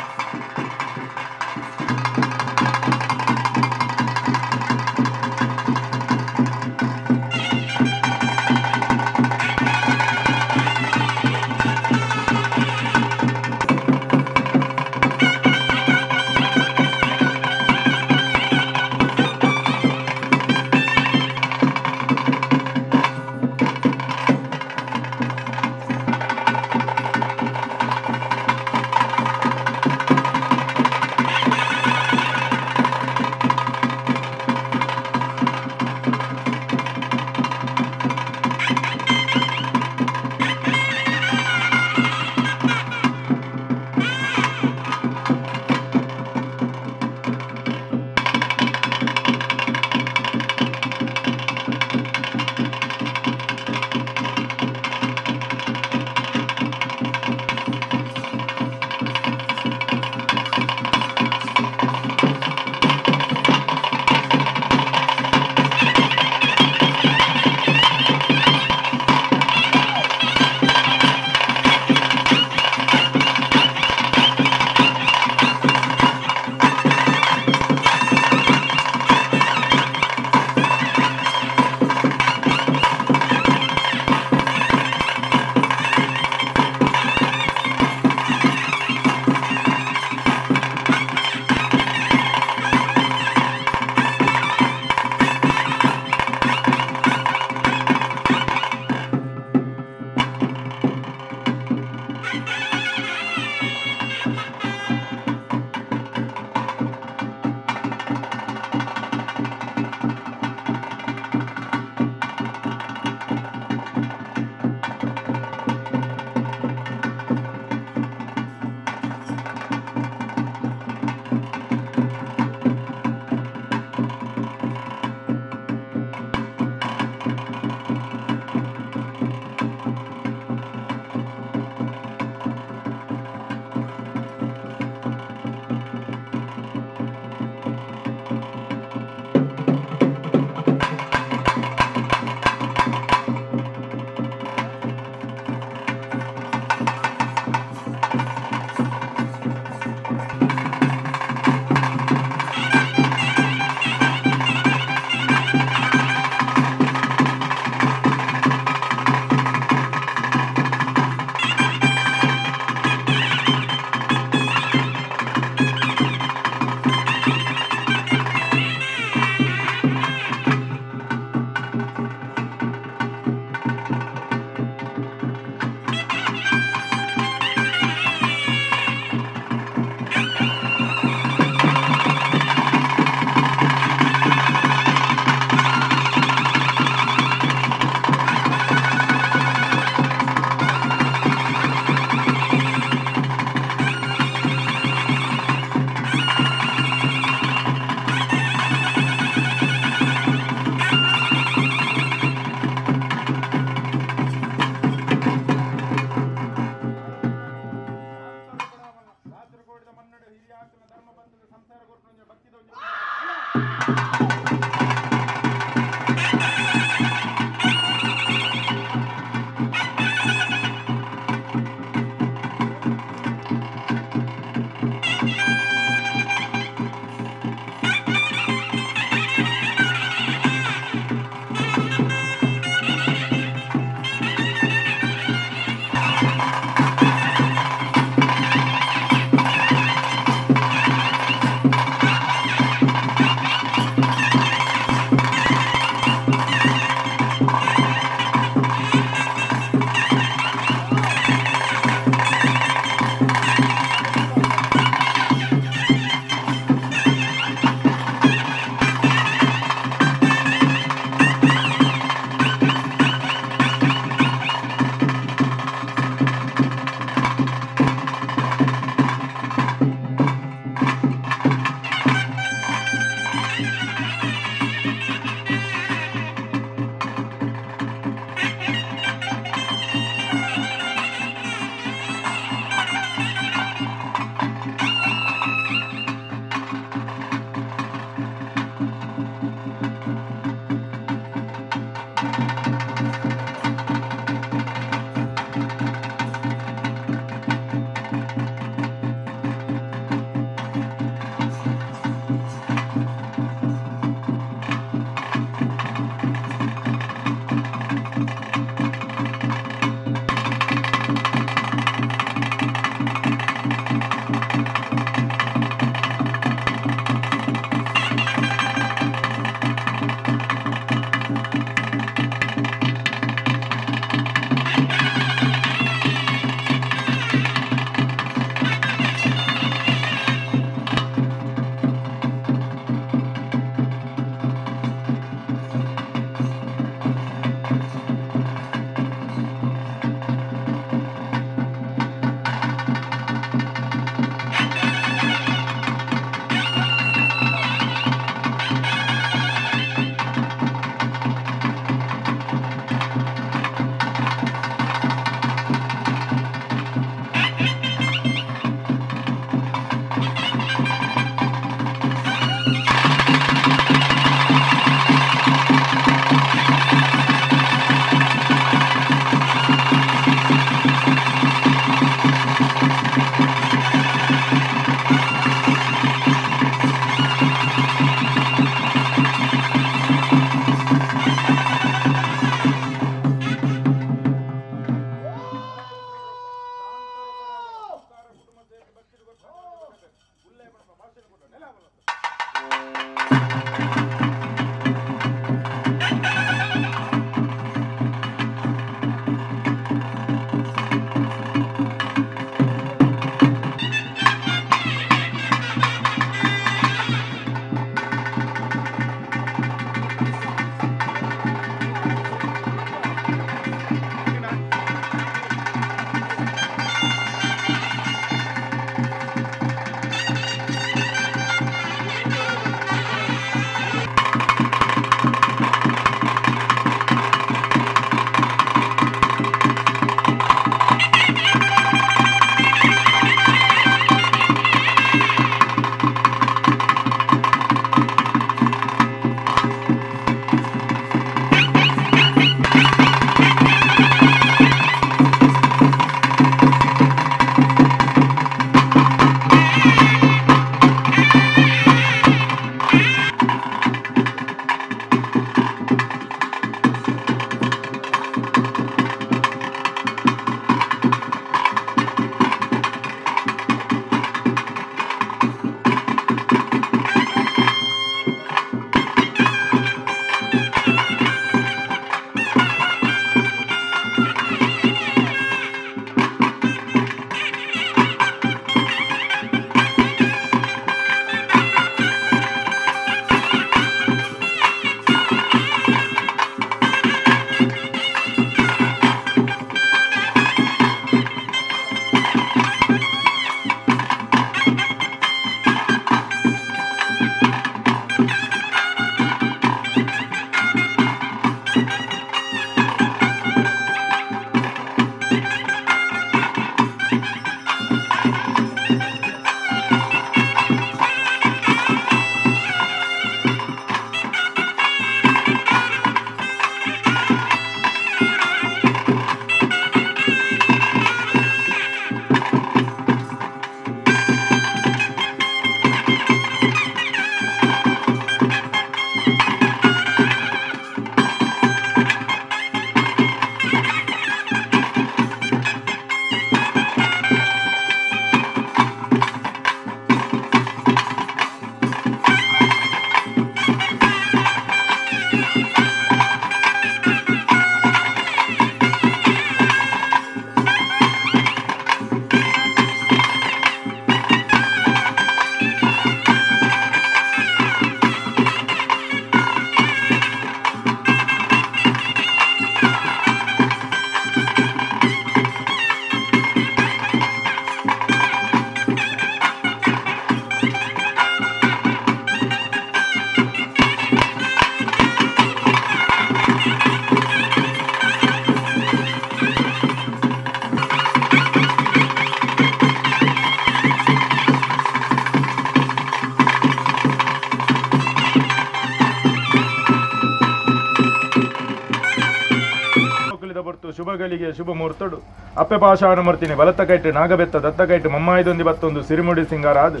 ಶುಭಗಳಿಗೆ ಶುಭ ಮುಹೂರ್ತಡು ಅಪ್ಪೆ ಪಾಷಾಣ ಮೂರ್ತಿನಿ ಬಲತ್ತ ಕೈಟ್ ನಾಗಬೆತ್ತ ದತ್ತ ಕೈಟ್ ಮಮ್ಮಾಯಿದೊಂದಿ ಬತ್ತೊಂದು ಸಿರಿಮುಡಿ ಸಿಂಗಾರ ಅದು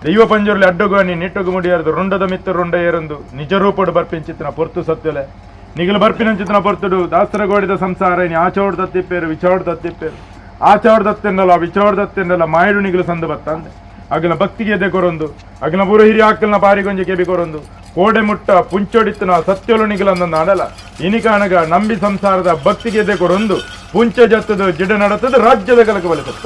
ದೈವ ಪಂಜುರ್ಲಿ ಅಡ್ಡಗುವನಿ ನಿಟ್ಟುಗು ಮುಡಿಯಾರದು ರುಂಡದ ಮಿತ್ತ ರುಂಡ ಏರೊಂದು ನಿಜ ರೂಪಡು ಬರ್ಪಿಂಚಿತ್ತಿನ ಪೊರ್ತು ಸತ್ಯಲೆ ನಿಗಲು ಬರ್ಪಿನಂಚಿತ್ತಿನ ಪೊರ್ತುಡು ದಾಸರಗೋಡಿದ ಸಂಸಾರ ಇನಿ ಆಚೋಡು ತತ್ತಿಪ್ಪೇರು ವಿಚೋಡು ತತ್ತಿಪ್ಪೇರು ಆಚೋಡು ದತ್ತೆಂದಲ್ಲ ವಿಚೋಡು ದತ್ತೆಂದಲ್ಲ ಮಾಯಡು ನಿಗಲು ಸಂದು ಬತ್ತಂದೆ ಅಗಲ ಭಕ್ತಿಗೆ ಎದೆ ಕೊರೊಂದು ಅಗಲ ಪೂರ ಹಿರಿಯ ಆಕಲ್ನ ಬಾರಿಗೊಂಜಿ ಕೆಬಿ ಕೊರೊಂದು ಕೋಡೆ ಮುಟ್ಟ ಪುಂಚೊಡಿತ್ತನ ಸತ್ಯೊಲು ನಿಗಲಂದ ಆಡಲ ಇನಿಕಾನಗ ನಂಬಿ ಸಂಸಾರದ ಭಕ್ತಿಗೆ ಎದೆ ಕೊರೊಂದು ಪುಂಚ ಜತ್ತದು ಜಿಡ ನಡತದ ರಾಜ್ಯದ ಕಲಕ ಬಲಿತದೆ.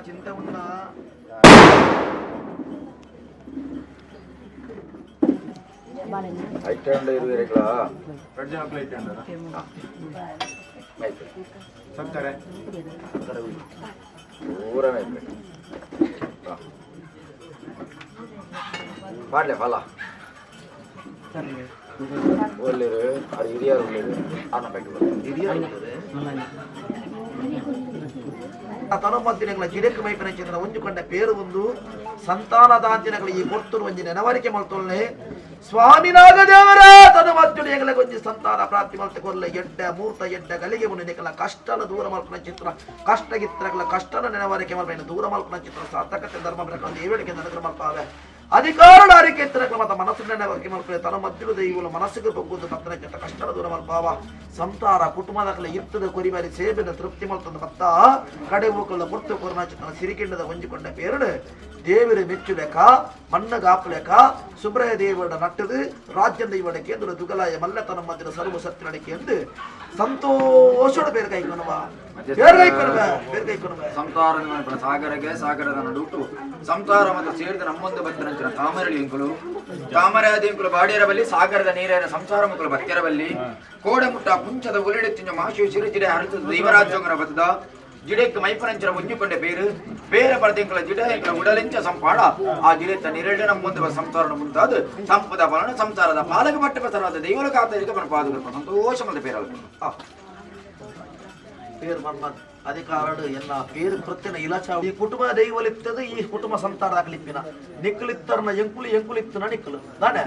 ಚಿಂತೆ ಉಂಡ ಸಕ್ಕರೆ ಪಾಡ್ಲೆ ಫಲ ಒಳ್ಳೆರು ಅದು ಹಿರಿಯರು ಒಳ್ಳೆರು ಅನ್ನ ಬೇಕು. ತನುಮದ್ದಿನಗಳ ಜಿಡಕ್ ಮೈಪಿನ ಚಿತ್ರ ಒಂಜುಕೊಂಡ ಪೇರು ಒಂದು ಸಂತಾನದಾಂತಿನಗಳ ಈ ಪೊರ್ತುನು ಒಂಜಿ ನೆನವರಿಕೆ ಮಲ್ತೊಲ್ಲೆ ಸ್ವಾಮಿನಾಗ ದೇವರ ತನುಮದ್ದುಡು ಎಂಗಲ ಒಂಜಿ ಸಂತಾನ ಪ್ರಾಪ್ತಿ ಮಲ್ತ ಕೊರ್ಲೆ ಎಡ್ಡ ಮೂರ್ತ ಎಡ್ಡ ಗಲಿಗೆ ಮುನಿ ನಿಕಲ ಕಷ್ಟನ ದೂರ ಮಲ್ಪನ ಚಿತ್ರ ಕಷ್ಟ ಗಿತ್ರಗಳ ಕಷ್ಟನ ನೆನವರಿಕೆ ಮಲ್ಪನ ದೂರ ಮಲ್ಪನ ಚಿತ್ರ ಸಾರ್ಥಕತೆ ಧರ್ಮ ಪ್ರಕಾರ ದೇವಳಿಕೆ ಅನುಗ್ರಹ ಮಲ್ಪಾವೆ ಅಧಿಕಾರ ಅರಿಕೆ ಮತ ಮನಸ್ಸು ನೆನವರಿಕೆ ಮಲ್ಪೆ ತನ ಮದ್ದಿರು ದೈವಲು ಮನಸ್ಸಿಗೆ ಬಗ್ಗುದು ಪತ್ತನ ಕೆಟ್ಟ ಕಷ್ಟನ ದೂರ ಮಲ್ಪಾವ ಸಂತಾರ ಕುಟುಂಬದ ಇತ್ತದ ಕೊರಿಬಾರಿ ಸೇಬಿನ ತೃಪ್ತಿ ಮಲ್ತದ ಮತ್ತ ಕಡೆ ಹೋಕಲ ಪುರ್ತು ಕೊರನ ಚಿತ್ರನ ಸಿರಿಕಿಂಡದ ಒಂಜಿಕೊಂಡ ಪೇರಡು ದೇವರು ಮೆಚ್ಚುಲೆಕ ಮಣ್ಣಗಾಪುಲೆಕ ಸುಬ್ರಯ ದೇವರ ನಟ್ಟದು ರಾಜ್ಯ ದೈವಡ ಕೇಂದ್ರ ದುಗಲಾಯ ಮಲ್ಲತನ ಮದ್ದಿನ ಸರ್ವ ಸತ್ಯನಡಿಕೆ ಎಂದು ಸಂತೋಷದ ಬೇರೆ ಕೈಕೊನವ ಬೇರೆ ಕೈಕೊನವ ಬೇರೆ ಕೈಕೊನವ. ಸಂಸಾರ ಸಾಗರಗೆ ಸಾಗರದ ನಡುಟು ಸಂಸಾರ ಮತ್ತು ಸೇರಿದ ನಮ್ಮೊಂದು ಬತ್ತನಂಚಿನ ತಾಮರಳಿ ಇಂಕುಲು ತಾಮರಾದಿ ಇಂಕುಲು ಬಾಡಿಯರ ಬಲ್ಲಿ ಸಾಗರದ ನೀರೇನ ಸಂಸಾರ ಮುಕ್ಕಲು ಬತ್ತೆರ ಬಲ್ಲಿ ಕೋಡೆ ಮುಟ್ಟ ಪುಂಚದ ಉಲಿಡೆತ್ತಿನ ಮಾಶು ಸಿರಿಜಿಡೆ ಹರಿತದ ದೈವರಾಜ್ಯಂಗನ ಬತ್ತದ ಜಿಡೆಕ್ ಮೈಪನಂಚಿನ ಒಂಜಿಕೊಂಡೆ ಬೇರು ಬೇರೆ ಪರದಿಂಕಲ ಜಿಡ ಎಂಕಲ ಉಡಲೆಂಚ ಸಂಪಾಡ ಆ ಜಿಡೆತ್ತ ನಿರಳೆ ನಮ್ಮೊಂದು ಸಂಸಾರ ಮುಂತಾದ ಸಂಪದ ಫಲನ ಸಂಸಾರದ ಪಾಲಕ ಪಟ್ಟ ಪಸರಾದ ದೈವಲ ಕಾತರಿಕ ಪನ ಪಾದುಕಲ್ಪ ಸಂತೋಷ ಮಲ್ದ ಪೇರಲ್ಲ. പേര് മമ്മൻ ಅಧಿಕಾರಡು ಎಲ್ಲ പേര് ಕೃತ್ಯನ ಇಲಾಚ ಈ ಕುಟುಂಬ ದೈವಲಿತ್ತದ ಈ ಕುಟುಂಬ ಸಂತಾನದಾಗಲಿಪ್ಪಿನ ನಿಕ್ಕಲಿತ್ತರ್ನ ಎಂಕುಲು ಎಂಕುಲಿತ್ತನ ನಿಕ್ಕಲು ತಾನೆ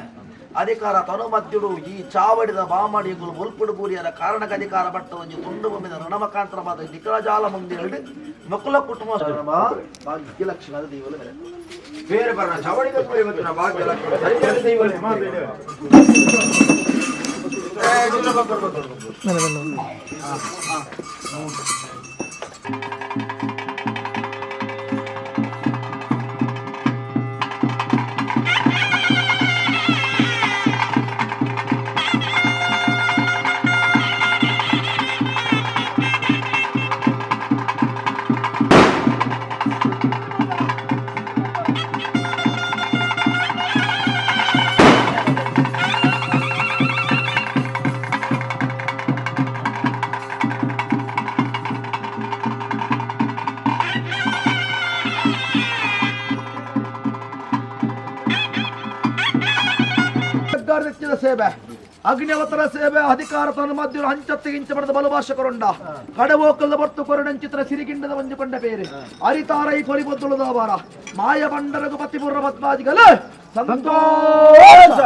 ಅಧಿಕಾರ ತನು ಮದ್ಯುಡು ಈ ಚಾವಡಿದ ಬಾಮಡಿ ಎಂಕುಲು ಒಲ್ಪುಡು ಬೂರಿಯರ ಕಾರಣಕ್ಕೆ ಅಧಿಕಾರ ಬಟ್ಟ ಒಂಜಿ ತುಂಡು ಬೊಮ್ಮಿದ ಋಣಮಕಾಂತರವಾದ ನಿಕಲಜಾಲ ಮುಂದೆ ಎರಡು ಮಕ್ಕಳ ಕುಟುಂಬ ಭಾಗ್ಯಲಕ್ಷ್ಮಿ ದೈವಲ ಮೇಲೆ ಬೇರೆ ಬರಣ ಚವಡಿದ ಪೂರಿ ಮತ್ತು ಭಾಗ್ಯ ಲಕ್ಷ್ಮಿ ಸರಿಯಾದ ದೈವಲ. ಸೇವೆ ಅಗ್ನಿಯವತರ ಸೇವೆ ಅಧಿಕಾರ ತನ್ನ ಮಧ್ಯ ಹಂಚತ್ತು ಇಂಚ ಪಡೆದ ಬಲಭಾಷಕರುಂಡ ಕಡವೋಕಲ್ದ ಬರ್ತು ಕೊರಡಂಚಿತ್ರ ಸಿರಿಗಿಂಡದ ಒಂಜುಕೊಂಡ ಬೇರೆ ಅರಿತಾರೈ ಕೊರಿ ಬೊದ್ದುಳದವರ ಮಾಯ ಬಂಡರಗು ಪತಿಪುರ್ರ ಪದ್ಮಾಜಿಗಲ ಸಂತೋಷ.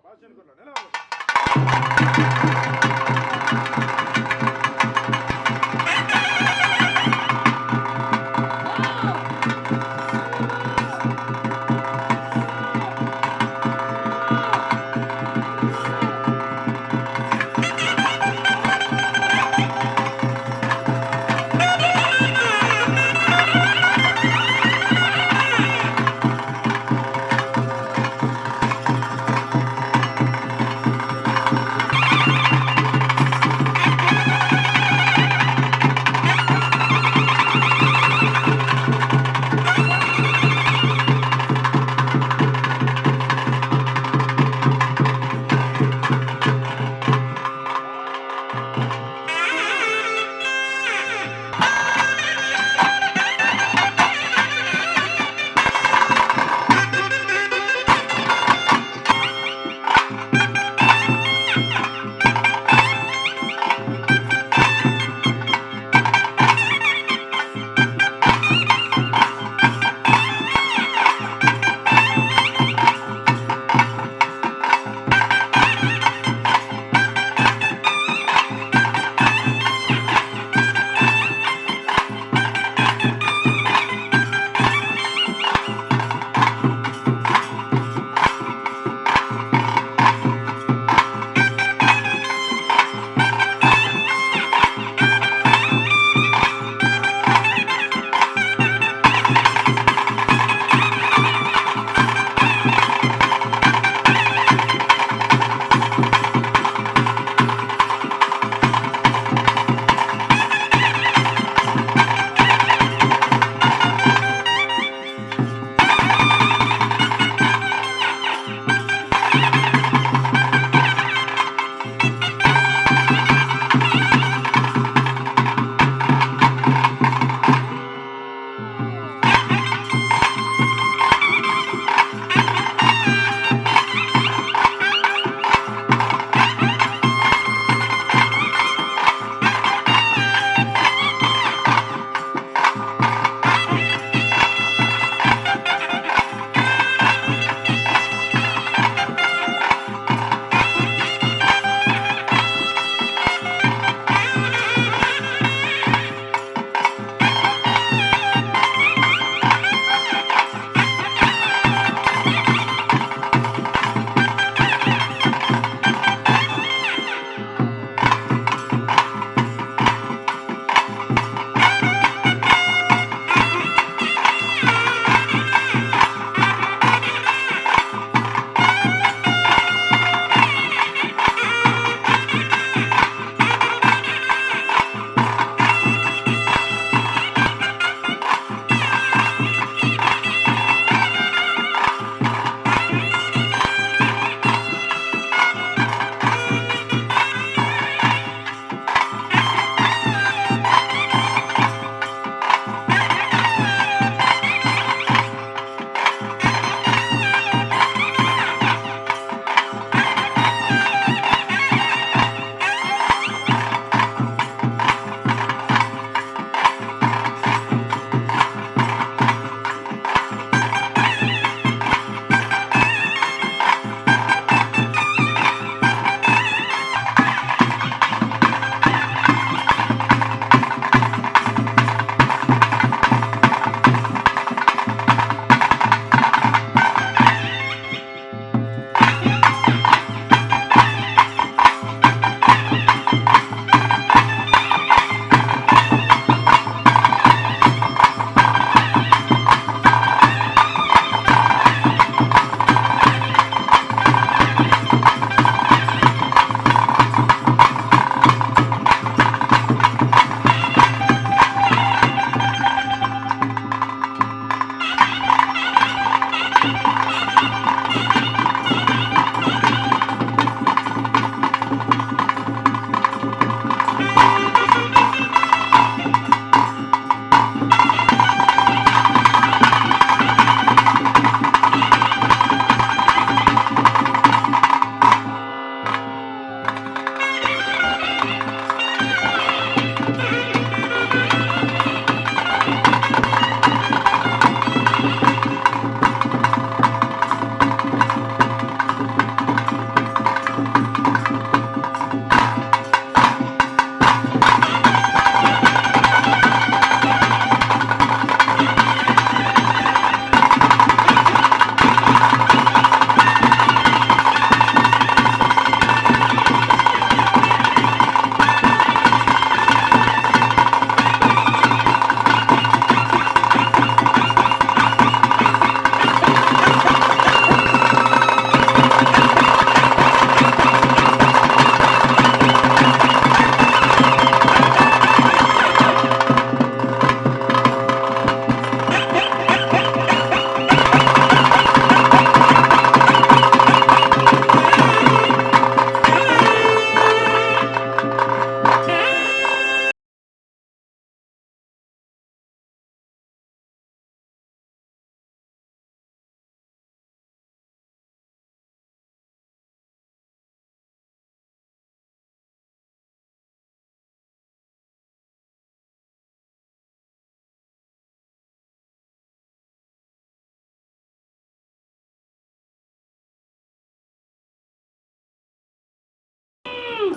ಭಾಷಣ ಕೊರ್ಲ ನೆಲ. ಠಠಠಠ.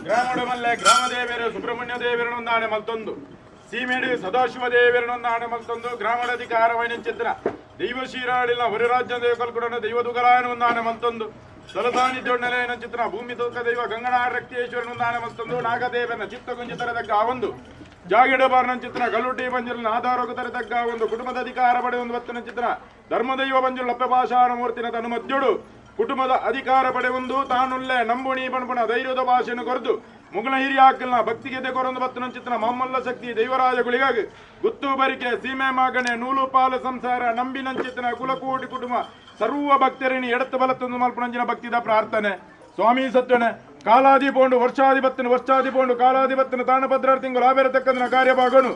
ಗ್ರಾಮಡಮಲ್ಲೆ ಗ್ರಾಮದೇವರು ಸುಬ್ರಹ್ಮಣ್ಯ ದೇವರನೊಂದಾಣೆ ಮಲ್ತೊಂದು ಸೀಮೆಡು ಸದಾಶಿವ ದೇವರನೊಂದಾಣೆ ಮಲ್ತೊಂದು ಗ್ರಾಮಡಧಿಕಾರವೈನಂಚಿತ್ರ ದೈವ ಶೀರಾಡಿನ ಹೊರರಾಜ್ಯ ದೇವಕಲ್ಕುಡನ ದೈವದುಗಲಾಯನ ಒಂದಾಣೆ ಮಲ್ತೊಂದು ಸಲಸಾನಿದ್ಯೊಣ್ಣಲೆಯನ ಚಿತ್ರ ಭೂಮಿ ತೋಕ ದೈವ ಗಂಗನಾರ ರಕ್ತೇಶ್ವರನೊಂದಾಣೆ ಮಲ್ತೊಂದು ನಾಗದೇವನ ಚಿತ್ತಗುಂಜಿತರ ತಗ್ಗ ಒಂದು ಜಾಗೆಡಬಾರನ ಚಿತ್ರ ಗಲ್ಲುಟಿ ಬಂಜುಲಿನ ಆಧಾರೋಗ ತರತಗ್ಗ ಒಂದು ಕುಟುಂಬದ ಅಧಿಕಾರ ಪಡೆಯೊಂದು ಬತ್ತನ ಚಿತ್ರ ಧರ್ಮದೈವ ಬಂಜುಲ್ ಅಪ್ಪಭಾಷಾನ ಮೂರ್ತಿನ ತನು ಮದ್ಯುಡು ಕುಟುಂಬದ ಅಧಿಕಾರ ಪಡೆಯೊಂದು ತಾನುಲ್ಲೆ ನಂಬುಣಿ ಪಣಪುಣ ಧೈರ್ಯದ ಭಾಷೆಯನ್ನು ಕೊರದು ಮುಗುಣ ಹಿರಿಯಾಕಲ್ನ ಭಕ್ತಿಗೆ ಕೊರೊಂದು ಬತ್ತನ ಚಿತ್ರ ಮಮ್ಮಲ್ಲ ಶಕ್ತಿ ದೈವರಾಜ ಗುಳಿಗಾಗಿ ಗುತ್ತು ಬರಿಕೆ ಸೀಮೆ ಮಾಗಣೆ ನೂಲು ಪಾಲು ಸಂಸಾರ ನಂಬಿನಂಚಿತನ ಕುಲಕೋಟಿ ಕುಟುಂಬ ಸರ್ವ ಭಕ್ತರಿನಿ ಎಡತ್ತು ಬಲತ್ತೊಂದು ಮಲ್ಪುಣಂಜಿನ ಭಕ್ತಿದ ಪ್ರಾರ್ಥನೆ. ಸ್ವಾಮಿ ಸತ್ವನೆ ಕಾಲಾದಿ ಪೋಂಡು ವರ್ಷಾಧಿಪತ್ತನ ವರ್ಷಾದಿ ಪೋಂಡು ಕಾಲಾಧಿಪತ್ತನ ತಾಣಪದ್ರಾರ್ ತಿಂಗಳು ಆಬೇರತಕ್ಕಂದಿನ ಕಾರ್ಯಭಾಗನು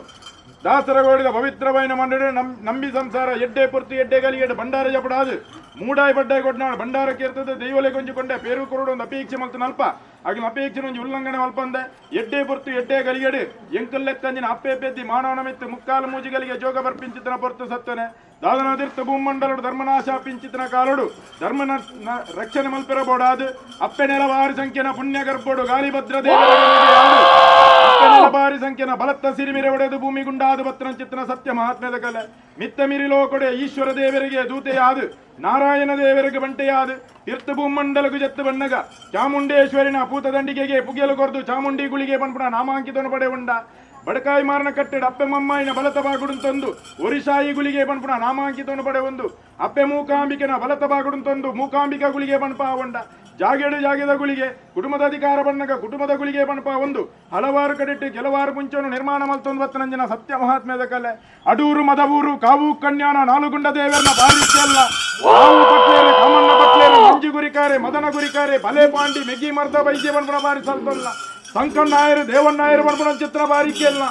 ದಾಸರಗೋಡಿದ ಪವಿತ್ರವೈನ ಮಂಡಳಿ ನಂಬಿ ಸಂಸಾರ ಎಡ್ಡೆ ಪುರ್ತು ಎಡ್ಡೆ ಗಲಿಗೆಡ್ ಭಂಡಾರ ಜಪಡಾದು ಮೂಡಾಯಿ ಬಡ್ಡಾಯಿ ಕೊಡ್ನಾಡು ಭಂಡಾರ ಕೀರ್ತದ ದೈವಲೆ ಕೊಂಚಿಕೊಂಡೆ ಪೇರು ಕೊರಡು ಒಂದು ಅಪೇಕ್ಷೆ ಮಲ್ತು ನಲ್ಪ ಆಗಿನ ಅಪೇಕ್ಷೆ ಒಂಜಿ ಉಲ್ಲಂಘನೆ ಮಲ್ಪಂದೆ ಎಡ್ಡೆ ಪುರ್ತು ಎಡ್ಡೆ ಗಲಿಗೆಡು ಎಂಕಲ್ಲೆಕ್ಕಂಜಿನ ಅಪ್ಪೆ ಪೆದ್ದಿ ಮಾನವನ ಮೆತ್ತು ಮುಕ್ಕಾಲು ಮೂಜಿಗಳಿಗೆ ಜೋಗ ಬರ್ಪಿಂಚಿತನ ಪೊರ್ತು ಸತ್ತನೆ ದಾದನಾದಿರ್ತ ಭೂಮಂಡಲಡು ಧರ್ಮನಾಶ ಪಿಂಚಿತನ ಕಾಲಡು ಧರ್ಮನ ರಕ್ಷಣೆ ಮಲ್ಪಿರಬೋಡಾದು ಅಪ್ಪೆ ನೆಲವಾರಿ ಸಂಖ್ಯೆನ ಪುಣ್ಯ ಗರ್ಭೋಡು ಗಾಲಿಭದ್ರ ದೇವರ ಬಾರಿ ಸಂಖ್ಯೆನ ಬಲತ್ತ ಸಿರಿಮಿರೆ ಒಡೆದು ಭೂಮಿ ಗುಂಡಾದು ಬತ್ರನ ಚಿತ್ರನ ಸತ್ಯ ಮಹಾತ್ಮ್ಯದ ಕಲೆ ಮಿತ್ತ ಮಿರಿಲೋ ಕೊಡೆ ಈಶ್ವರ ದೇವರಿಗೆ ದೂತೆಯಾದು ನಾರಾಯಣ ದೇವರಿಗೆ ಬಂಟೆಯಾದು ತೀರ್ಥ ಭೂಮಂಡಲಗು ಜತ್ತು ಬಣ್ಣಗ ಚಾಮುಂಡೇಶ್ವರಿನ ಪೂತದಂಡಿಗೆಗೆ ಪುಗೆಲು ಕೊರ್ದು ಚಾಮುಂಡಿ ಗುಳಿಗೆ ಪನ್ಪುಣ ನಾಮಾಂಕಿತನು ಪಡೆ ಉಂಡ ಬಡಕಾಯಿ ಮಾರನ ಕಟ್ಟೆಡ್ ಅಪ್ಪೆ ಮಮ್ಮಾಯಿನ ಬಲತ ಬಾಗುಡುನ್ ತಂದು ಒರಿಶಾಯಿ ಗುಳಿಗೆ ಪನ್ಪುಣ ನಾಮಾಂಕಿತನು ಪಡೆ ಒಂದು ಅಪ್ಪೆ ಮೂಕಾಂಬಿಕೆನ ಬಲತ ಬಾಗುಡುನ್ ತಂದು ಮೂಕಾಂಬಿಕಾ ಗುಳಿಗೆ ಪನ್ಪ ಉಂಡ ಜಾಗೆಡು ಜಾಗೆದ ಗುಳಿಗೆ ಕುಟುಂಬದ ಅಧಿಕಾರ ಬಣ್ಣಗ ಕುಟುಂಬದ ಗುಳಿಗೆ ಪಣಪ ಒಂದು ಹಲವಾರು ಕಡೆಟ್ಟು ಕೆಲವಾರು ಮುಂಚೆಯನ್ನು ನಿರ್ಮಾಣ ಮಲ್ತೊಂದು ಬತ್ತನಂಜನ ಸತ್ಯ ಮಹಾತ್ಮ್ಯದ ಕಲೆ ಅಡೂರು ಮದವೂರು ಕಾವು ಕನ್ಯಾನ ನಾಲುಗುಂಡ ದೇವರನ್ನ ಬಾರಿಸಲ್ಲ ಕಾವು ಪಟ್ಲೇರು ಕಾಮಣ್ಣ ಪಟ್ಲೇರು ಮಂಜು ಗುರಿಕಾರೆ ಮದನ ಗುರಿಕಾರೆ ಬಲೆ ಪಾಂಡಿ ಮೆಗ್ಗಿ ಮರ್ದ ವೈದ್ಯ ಬಣ್ಪುಣ ಬಾರಿಸಲ್ತಲ್ಲ ಸಂಕಣ್ಣಾಯರು ದೇವಣ್ಣಾಯರು ಬಣ್ಪುಣ ಚಿತ್ರ ಬಾರಿಕೆಲ್ಲ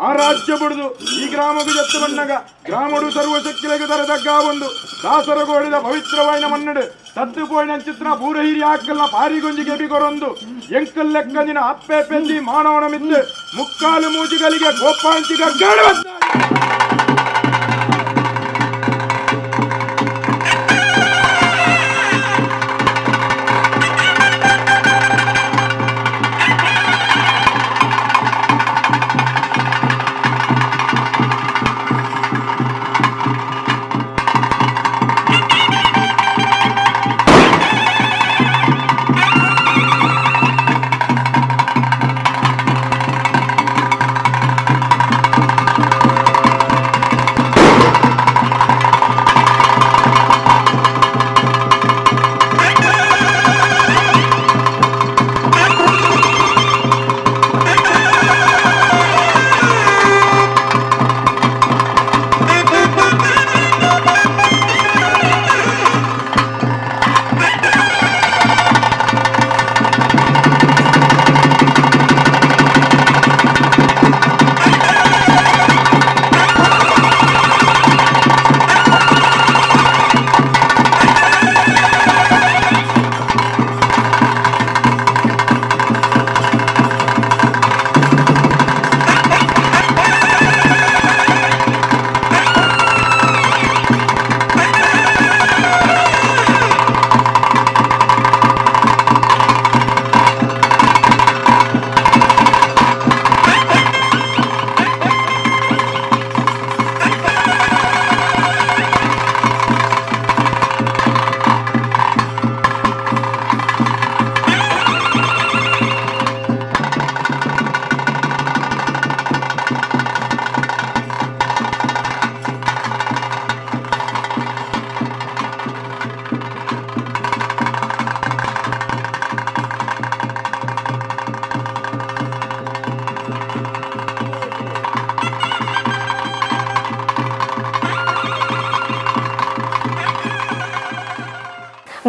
ಆ ರಾಜ್ಯ ಬಿಡುದು ಈ ಗ್ರಾಮకు ಜತ್ತು ಬಣ್ಣಗ ಗ್ರಾಮಡು ಸರ್ವಶಕ್ತಿಲೆಗೆ ತರದಗ್ಗ ಒಂದು ದಾಸರಗೋಡಿದ ಪವಿತ್ರವಾಯಿನ ಮನ್ನಡು ತದ್ದು ಪೋಯಿನ ಚಿತ್ರ ಪೂರಹಿರಿ ಹಾಕಲ್ಲ ಪಾರಿಗೊಂಜಿ ಗೆಬಿಗೊರೊಂದು ಎಂಕಲ್ ಲೆಕ್ಕಂಜಿನ ಅಪ್ಪೆ ಪೆಂದಿ ಮಾನವನ ಮಿತ್ತು ಮುಕ್ಕಾಲು ಮೂಜಿಗಳಿಗೆ ಗೋಪಾಂಚಿ ಗಗ್ಗಾಡು.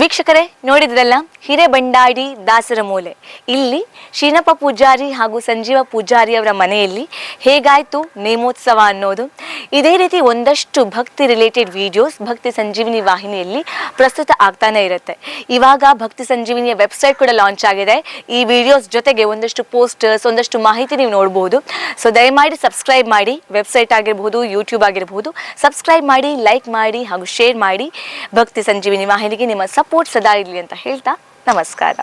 ವೀಕ್ಷಕರೇ ನೋಡಿದ್ರಲ್ಲ ಹಿರೇಬಂಡಾಡಿ ದಾಸರ ಮೂಲೆ ಇಲ್ಲಿ ಶೀನಪ್ಪ ಪೂಜಾರಿ ಹಾಗೂ ಸಂಜೀವ ಪೂಜಾರಿ ಅವರ ಮನೆಯಲ್ಲಿ ಹೇಗಾಯಿತು ನೇಮೋತ್ಸವ ಅನ್ನೋದು. ಇದೇ ರೀತಿ ಒಂದಷ್ಟು ಭಕ್ತಿ ರಿಲೇಟೆಡ್ ವಿಡಿಯೋಸ್ ಭಕ್ತಿ ಸಂಜೀವಿನಿ ವಾಹಿನಿಯಲ್ಲಿ ಪ್ರಸ್ತುತ ಆಗ್ತಾನೆ ಇರುತ್ತೆ. ಇವಾಗ ಭಕ್ತಿ ಸಂಜೀವಿನಿಯ ವೆಬ್ಸೈಟ್ ಕೂಡ ಲಾಂಚ್ ಆಗಿದೆ. ಈ ವಿಡಿಯೋಸ್ ಜೊತೆಗೆ ಒಂದಷ್ಟು ಪೋಸ್ಟರ್ಸ್, ಒಂದಷ್ಟು ಮಾಹಿತಿ ನೀವು ನೋಡ್ಬೋದು. ಸೊ ದಯಮಾಡಿ ಸಬ್ಸ್ಕ್ರೈಬ್ ಮಾಡಿ, ವೆಬ್ಸೈಟ್ ಆಗಿರ್ಬೋದು, ಯೂಟ್ಯೂಬ್ ಆಗಿರ್ಬೋದು, ಸಬ್ಸ್ಕ್ರೈಬ್ ಮಾಡಿ, ಲೈಕ್ ಮಾಡಿ ಹಾಗೂ ಶೇರ್ ಮಾಡಿ. ಭಕ್ತಿ ಸಂಜೀವಿನಿ ವಾಹಿನಿಗೆ ನಿಮ್ಮ ಸಪೋರ್ಟ್ ಸದಾ ಇರಲಿ ಅಂತ ಹೇಳ್ತಾ ನಮಸ್ಕಾರ.